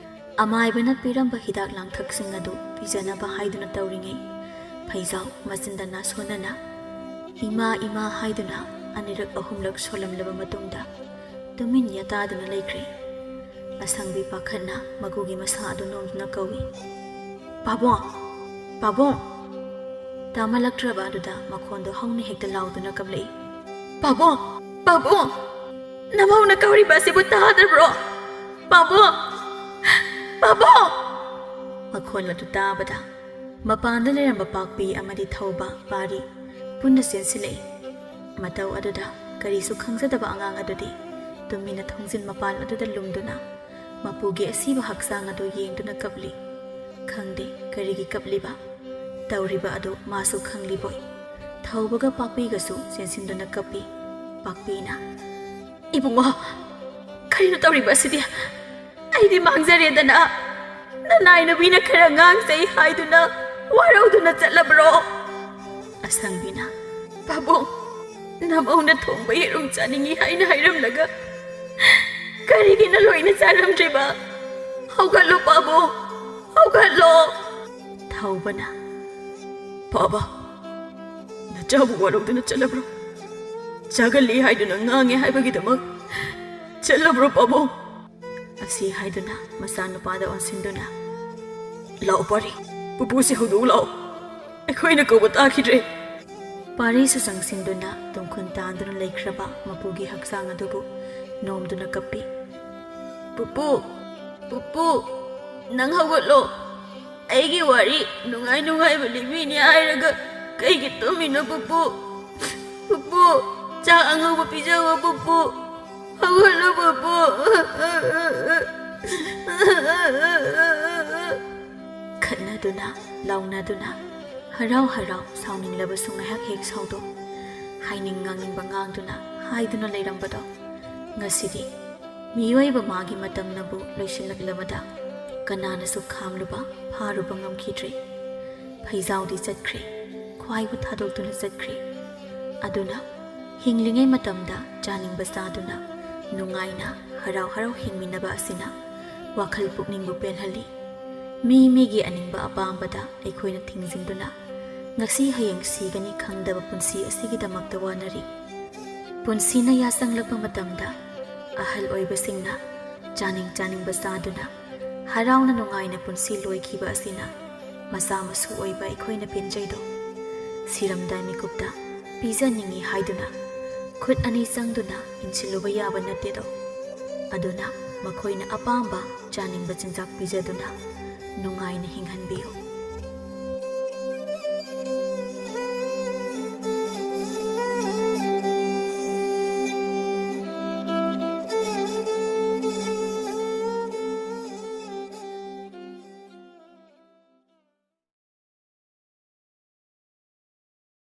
ꯑꯃꯥꯏꯕꯅ ꯄꯤꯔꯝꯕ ꯍꯤꯗꯥꯛ ꯂꯥꯡꯊꯛꯁꯤꯡ ꯑꯗꯨ ꯄꯤꯖꯅꯕ ꯍꯥꯏꯗꯨꯅ ꯇꯧꯔꯤꯉꯩ, ꯐꯩꯖꯥꯎ ꯃꯆꯤꯟꯗ ꯅꯥꯁꯣꯟꯅꯅ "ꯏꯃꯥ, ꯏꯃꯥ" ꯍꯥꯏꯗꯨꯅ ꯑꯅꯤꯔꯛ ꯑꯍꯨꯝꯂꯛ ꯁꯣꯜꯂꯝꯂꯕ ꯃꯇꯨꯡꯗ ꯇꯨꯃꯤꯟ ꯌꯥꯇꯥꯗꯨꯅ ꯂꯩꯈ꯭ꯔꯦ꯫ ꯑꯁꯪꯕꯤ ꯄꯥꯈꯠꯅ ꯃꯒꯨꯒꯤ ꯃꯁꯥ ꯑꯗꯨ ꯅꯣꯝꯗꯨꯅ ꯀꯧꯏ, "ꯄꯥꯕꯨꯡ! ꯄꯥꯕꯨꯡ!" ꯇꯥꯃꯜꯂꯛꯇ꯭ꯔꯕ ꯑꯗꯨꯗ ꯃꯈꯣꯟꯗꯣ ꯍꯧꯅ ꯍꯦꯛꯇ ꯂꯥꯎꯗꯨꯅ ꯀꯞꯂꯛꯏ꯫ "ꯄꯥꯕꯨꯡ! ꯄꯥꯕꯨꯡ! ꯅꯃꯧꯅ ꯀꯧꯔꯤꯕ ꯑꯁꯤꯕꯨ ꯇꯥꯗꯕ꯭ꯔꯣ? ꯄꯥꯕꯨꯡ! ꯄꯥꯕꯨꯡ!" ꯃꯈꯣꯜ ꯑꯗꯨ ꯇꯥꯕꯗ ꯃꯄꯥꯟꯗ ꯂꯩꯔꯝꯕ ꯄꯥꯛꯄꯤ ꯑꯃꯗꯤ ꯊꯧꯕ ꯄꯥꯔꯤ ꯄꯨꯟꯅ ꯆꯦꯟꯁꯤꯜꯂꯛꯏ꯫ ꯃꯇꯧ ꯑꯗꯨꯗ ꯀꯔꯤꯁꯨ ꯈꯪꯖꯗꯕ ꯑꯉꯥꯡ ꯑꯗꯨꯗꯤ ꯇꯨꯃꯤꯟꯅ ꯊꯣꯡꯖꯤꯟ ꯃꯄꯥꯟ ꯑꯗꯨꯗ ꯂꯨꯝꯗꯨꯅ ꯃꯄꯨꯒꯤ ꯑꯁꯤꯕ ꯍꯛꯆꯥꯡ ꯑꯗꯨ ꯌꯦꯡꯗꯨꯅ ꯀꯞꯂꯤ꯫ ꯈꯪꯗꯦ ꯀꯔꯤꯒꯤ ꯀꯞꯂꯤꯕ꯫ ꯇꯧꯔꯤꯕ ꯑꯗꯨ ꯃꯥꯁꯨ ꯈꯪꯂꯤꯕꯣꯏ꯫ ꯊꯧꯕꯒ ꯄꯥꯛꯄꯤꯒꯁꯨ ꯆꯦꯟꯁꯤꯟꯗꯨꯅ ꯀꯞꯄꯤ꯫ ꯄꯥꯛꯄꯤꯅ, "ꯏꯕꯨꯡꯉꯣ, ꯀꯔꯤꯅꯣ ꯇꯧꯔꯤꯕ ꯑꯁꯤꯗꯤ? ꯑꯩꯗꯤ ꯃꯥꯡꯖꯔꯦꯗꯅ꯫ ꯅꯅꯥꯏ ꯅꯨꯄꯤꯅ ꯈꯔ ꯉꯥꯡꯖꯩ ꯍꯥꯏꯗꯨꯅ ꯋꯥꯔꯧꯗꯨꯅ ꯆꯠꯂꯕ꯭ꯔꯣ?" ꯑꯁꯪꯕꯤꯅ, "ꯄꯥꯕꯨꯡ, ꯅꯃꯧꯅ ꯊꯣꯡꯕ ꯌꯦꯔꯨꯝ ꯆꯥꯅꯤꯡꯏ ꯍꯥꯏꯅ ꯍꯥꯏꯔꯝꯂꯒ ꯀꯔꯤꯒꯤꯅ ꯂꯣꯏꯅ ꯆꯥꯔꯝꯗ꯭ꯔꯤꯕ? ꯍꯧꯒꯠꯂꯣ ꯄꯥꯕꯨꯡ, ꯍꯧꯒꯠꯂꯣ!" ꯊꯧꯕꯅ, "ꯄꯥꯕ, ꯅꯆꯥꯕꯨ ꯋꯥꯔꯧꯗꯨꯅ ꯆꯠꯂꯕ꯭ꯔꯣ? ꯆꯥꯒꯜꯂꯤ ꯍꯥꯏꯗꯨꯅ ꯉꯥꯡꯉꯦ ꯍꯥꯏꯕꯒꯤꯗꯃꯛ ꯆꯠꯂꯕ꯭ꯔꯣ ꯄꯥꯕꯨꯡ?" ꯑꯁꯤ ꯍꯥꯏꯗꯨꯅ ꯃꯆꯥꯅꯨꯄꯥꯗ ꯑꯣꯟꯁꯤꯟꯗꯨꯅ, "ꯂꯥꯛꯑꯣ ꯄꯥꯔꯤ, ꯄꯨꯄꯨꯁꯦ ꯍꯧꯗꯣꯛꯎ ꯂꯥꯛꯑꯣ꯫ ꯑꯩꯈꯣꯏꯅ ꯀꯧꯕ ꯇꯥꯈꯤꯗ꯭ꯔꯦ꯫" ꯄꯥꯔꯤꯁꯨ ꯆꯪꯁꯤꯟꯗꯨꯅ ꯇꯨꯡꯈꯨꯟ ꯇꯥꯟꯗꯨꯅ ꯂꯩꯈ꯭ꯔꯕ ꯃꯄꯨꯒꯤ ꯍꯛꯆꯥꯡ ꯑꯗꯨꯕꯨ ꯅꯣꯝꯗꯨꯅ ꯀꯞꯄꯤ꯫ "ꯄꯨꯄꯨ, ꯄꯨꯄꯨ, ꯅꯪ ꯍꯧꯒꯠꯂꯣ꯫ ꯑꯩꯒꯤ ꯋꯥꯔꯤ ꯅꯨꯡꯉꯥꯏ ꯅꯨꯡꯉꯥꯏꯕ ꯂꯤꯕꯤꯅꯤ ꯍꯥꯏꯔꯒ ꯀꯩꯒꯤ ꯇꯨꯝꯃꯤꯅꯣ ꯄꯨꯄꯨ? ꯄꯨꯄꯨ, ꯆꯥꯛ ꯑꯉꯧꯕ ꯄꯤꯖꯧꯑꯣ ꯄꯨꯄꯨ꯫ ꯍꯧꯒꯠꯂꯣ ꯄꯨꯄꯨ꯫" ꯈꯠꯅꯗꯨꯅ, ꯂꯥꯎꯅꯗꯨꯅ, ꯍꯔꯥꯎ ꯍꯔꯥꯎ, ꯁꯥꯎꯅꯤꯡꯂꯕꯁꯨ ꯉꯥꯏꯍꯥꯛ ꯍꯦꯛ ꯁꯥꯎꯗꯣꯛ, ꯍꯥꯏꯅꯤꯡ ꯉꯥꯡꯅꯤꯡꯕ ꯉꯥꯡꯗꯨꯅ, ꯍꯥꯏꯗꯨꯅ ꯂꯩꯔꯝꯕꯗꯣ ꯉꯁꯤꯗꯤ ꯃꯤꯑꯣꯏꯕ ꯃꯥꯒꯤ ꯃꯇꯝꯅꯕꯨ ꯂꯣꯏꯁꯤꯜꯂꯛꯂꯕꯗ ꯀꯅꯥꯅꯁꯨ ꯈꯥꯝꯂꯨꯕ, ꯐꯥꯔꯨꯕ ꯉꯝꯈꯤꯗ꯭ꯔꯦ꯫ ꯐꯩꯖꯥꯎꯗꯤ ꯆꯠꯈ꯭ꯔꯦ, ꯈ꯭ꯋꯥꯏꯕꯨ ꯊꯥꯗꯣꯛꯇꯨꯅ ꯆꯠꯈ꯭ꯔꯦ꯫ ꯑꯗꯨꯅ ꯍꯤꯡꯂꯤꯉꯩ ꯃꯇꯝꯗ ꯆꯥꯅꯤꯡꯕ ꯆꯥꯗꯨꯅ ꯅꯨꯡꯉꯥꯏꯅ ꯍꯔꯥꯎ ꯍꯔꯥꯎ ꯍꯤꯡꯃꯤꯟꯅꯕ ꯑꯁꯤꯅ ꯋꯥꯈꯜ ꯄꯨꯛꯅꯤꯡꯕꯨ ꯄꯦꯜꯍꯜꯂꯤ꯫ ꯃꯤ ꯃꯤꯒꯤ ꯑꯅꯤꯡꯕ ꯑꯄꯥꯝꯕꯗ ꯑꯩꯈꯣꯏꯅ ꯊꯤꯡꯖꯤꯟꯗꯨꯅ ꯉꯁꯤ ꯍꯌꯦꯡ ꯁꯤꯒꯅꯤ ꯈꯪꯗꯕ ꯄꯨꯟꯁꯤ ꯑꯁꯤꯒꯤꯗꯃꯛꯇ ꯋꯥꯅꯔꯤ꯫ ꯄꯨꯟꯁꯤꯅ ꯌꯥꯆꯪꯂꯛꯄ ꯃꯇꯝꯗ ꯑꯍꯜ ꯑꯣꯏꯕꯁꯤꯡꯅ ꯆꯥꯅꯤꯡ ꯆꯥꯅꯤꯡꯕ ꯆꯥꯗꯨꯅ ꯍꯔꯥꯎꯅ ꯅꯨꯡꯉꯥꯏꯅ ꯄꯨꯟꯁꯤ ꯂꯣꯏꯈꯤꯕ ꯑꯁꯤꯅ ꯃꯆꯥ ꯃꯁꯨ ꯑꯣꯏꯕ ꯑꯩꯈꯣꯏꯅ ꯄꯦꯟꯖꯩꯗꯣ꯫ ꯁꯤꯔꯝꯗꯥꯏ ꯃꯤꯀꯨꯞꯇ ꯄꯤꯖꯅꯤꯡꯏ ꯍꯥꯏꯗꯨꯅ ꯈꯨꯠ ꯑꯅꯤ ꯆꯪꯗꯨꯅ ꯏꯟꯁꯤꯜꯂꯨꯕ ꯌꯥꯕ ꯅꯠꯇꯦꯗꯣ꯫ ꯑꯗꯨꯅ ꯃꯈꯣꯏꯅ ꯑꯄꯥꯝꯕ ꯆꯥꯅꯤꯡꯕ ꯆꯤꯟꯖꯥꯛ ꯄꯤꯖꯗꯨꯅ ꯅꯨꯡꯉꯥꯏꯅ ꯍꯤꯡꯍꯟꯕꯤꯌꯨ꯫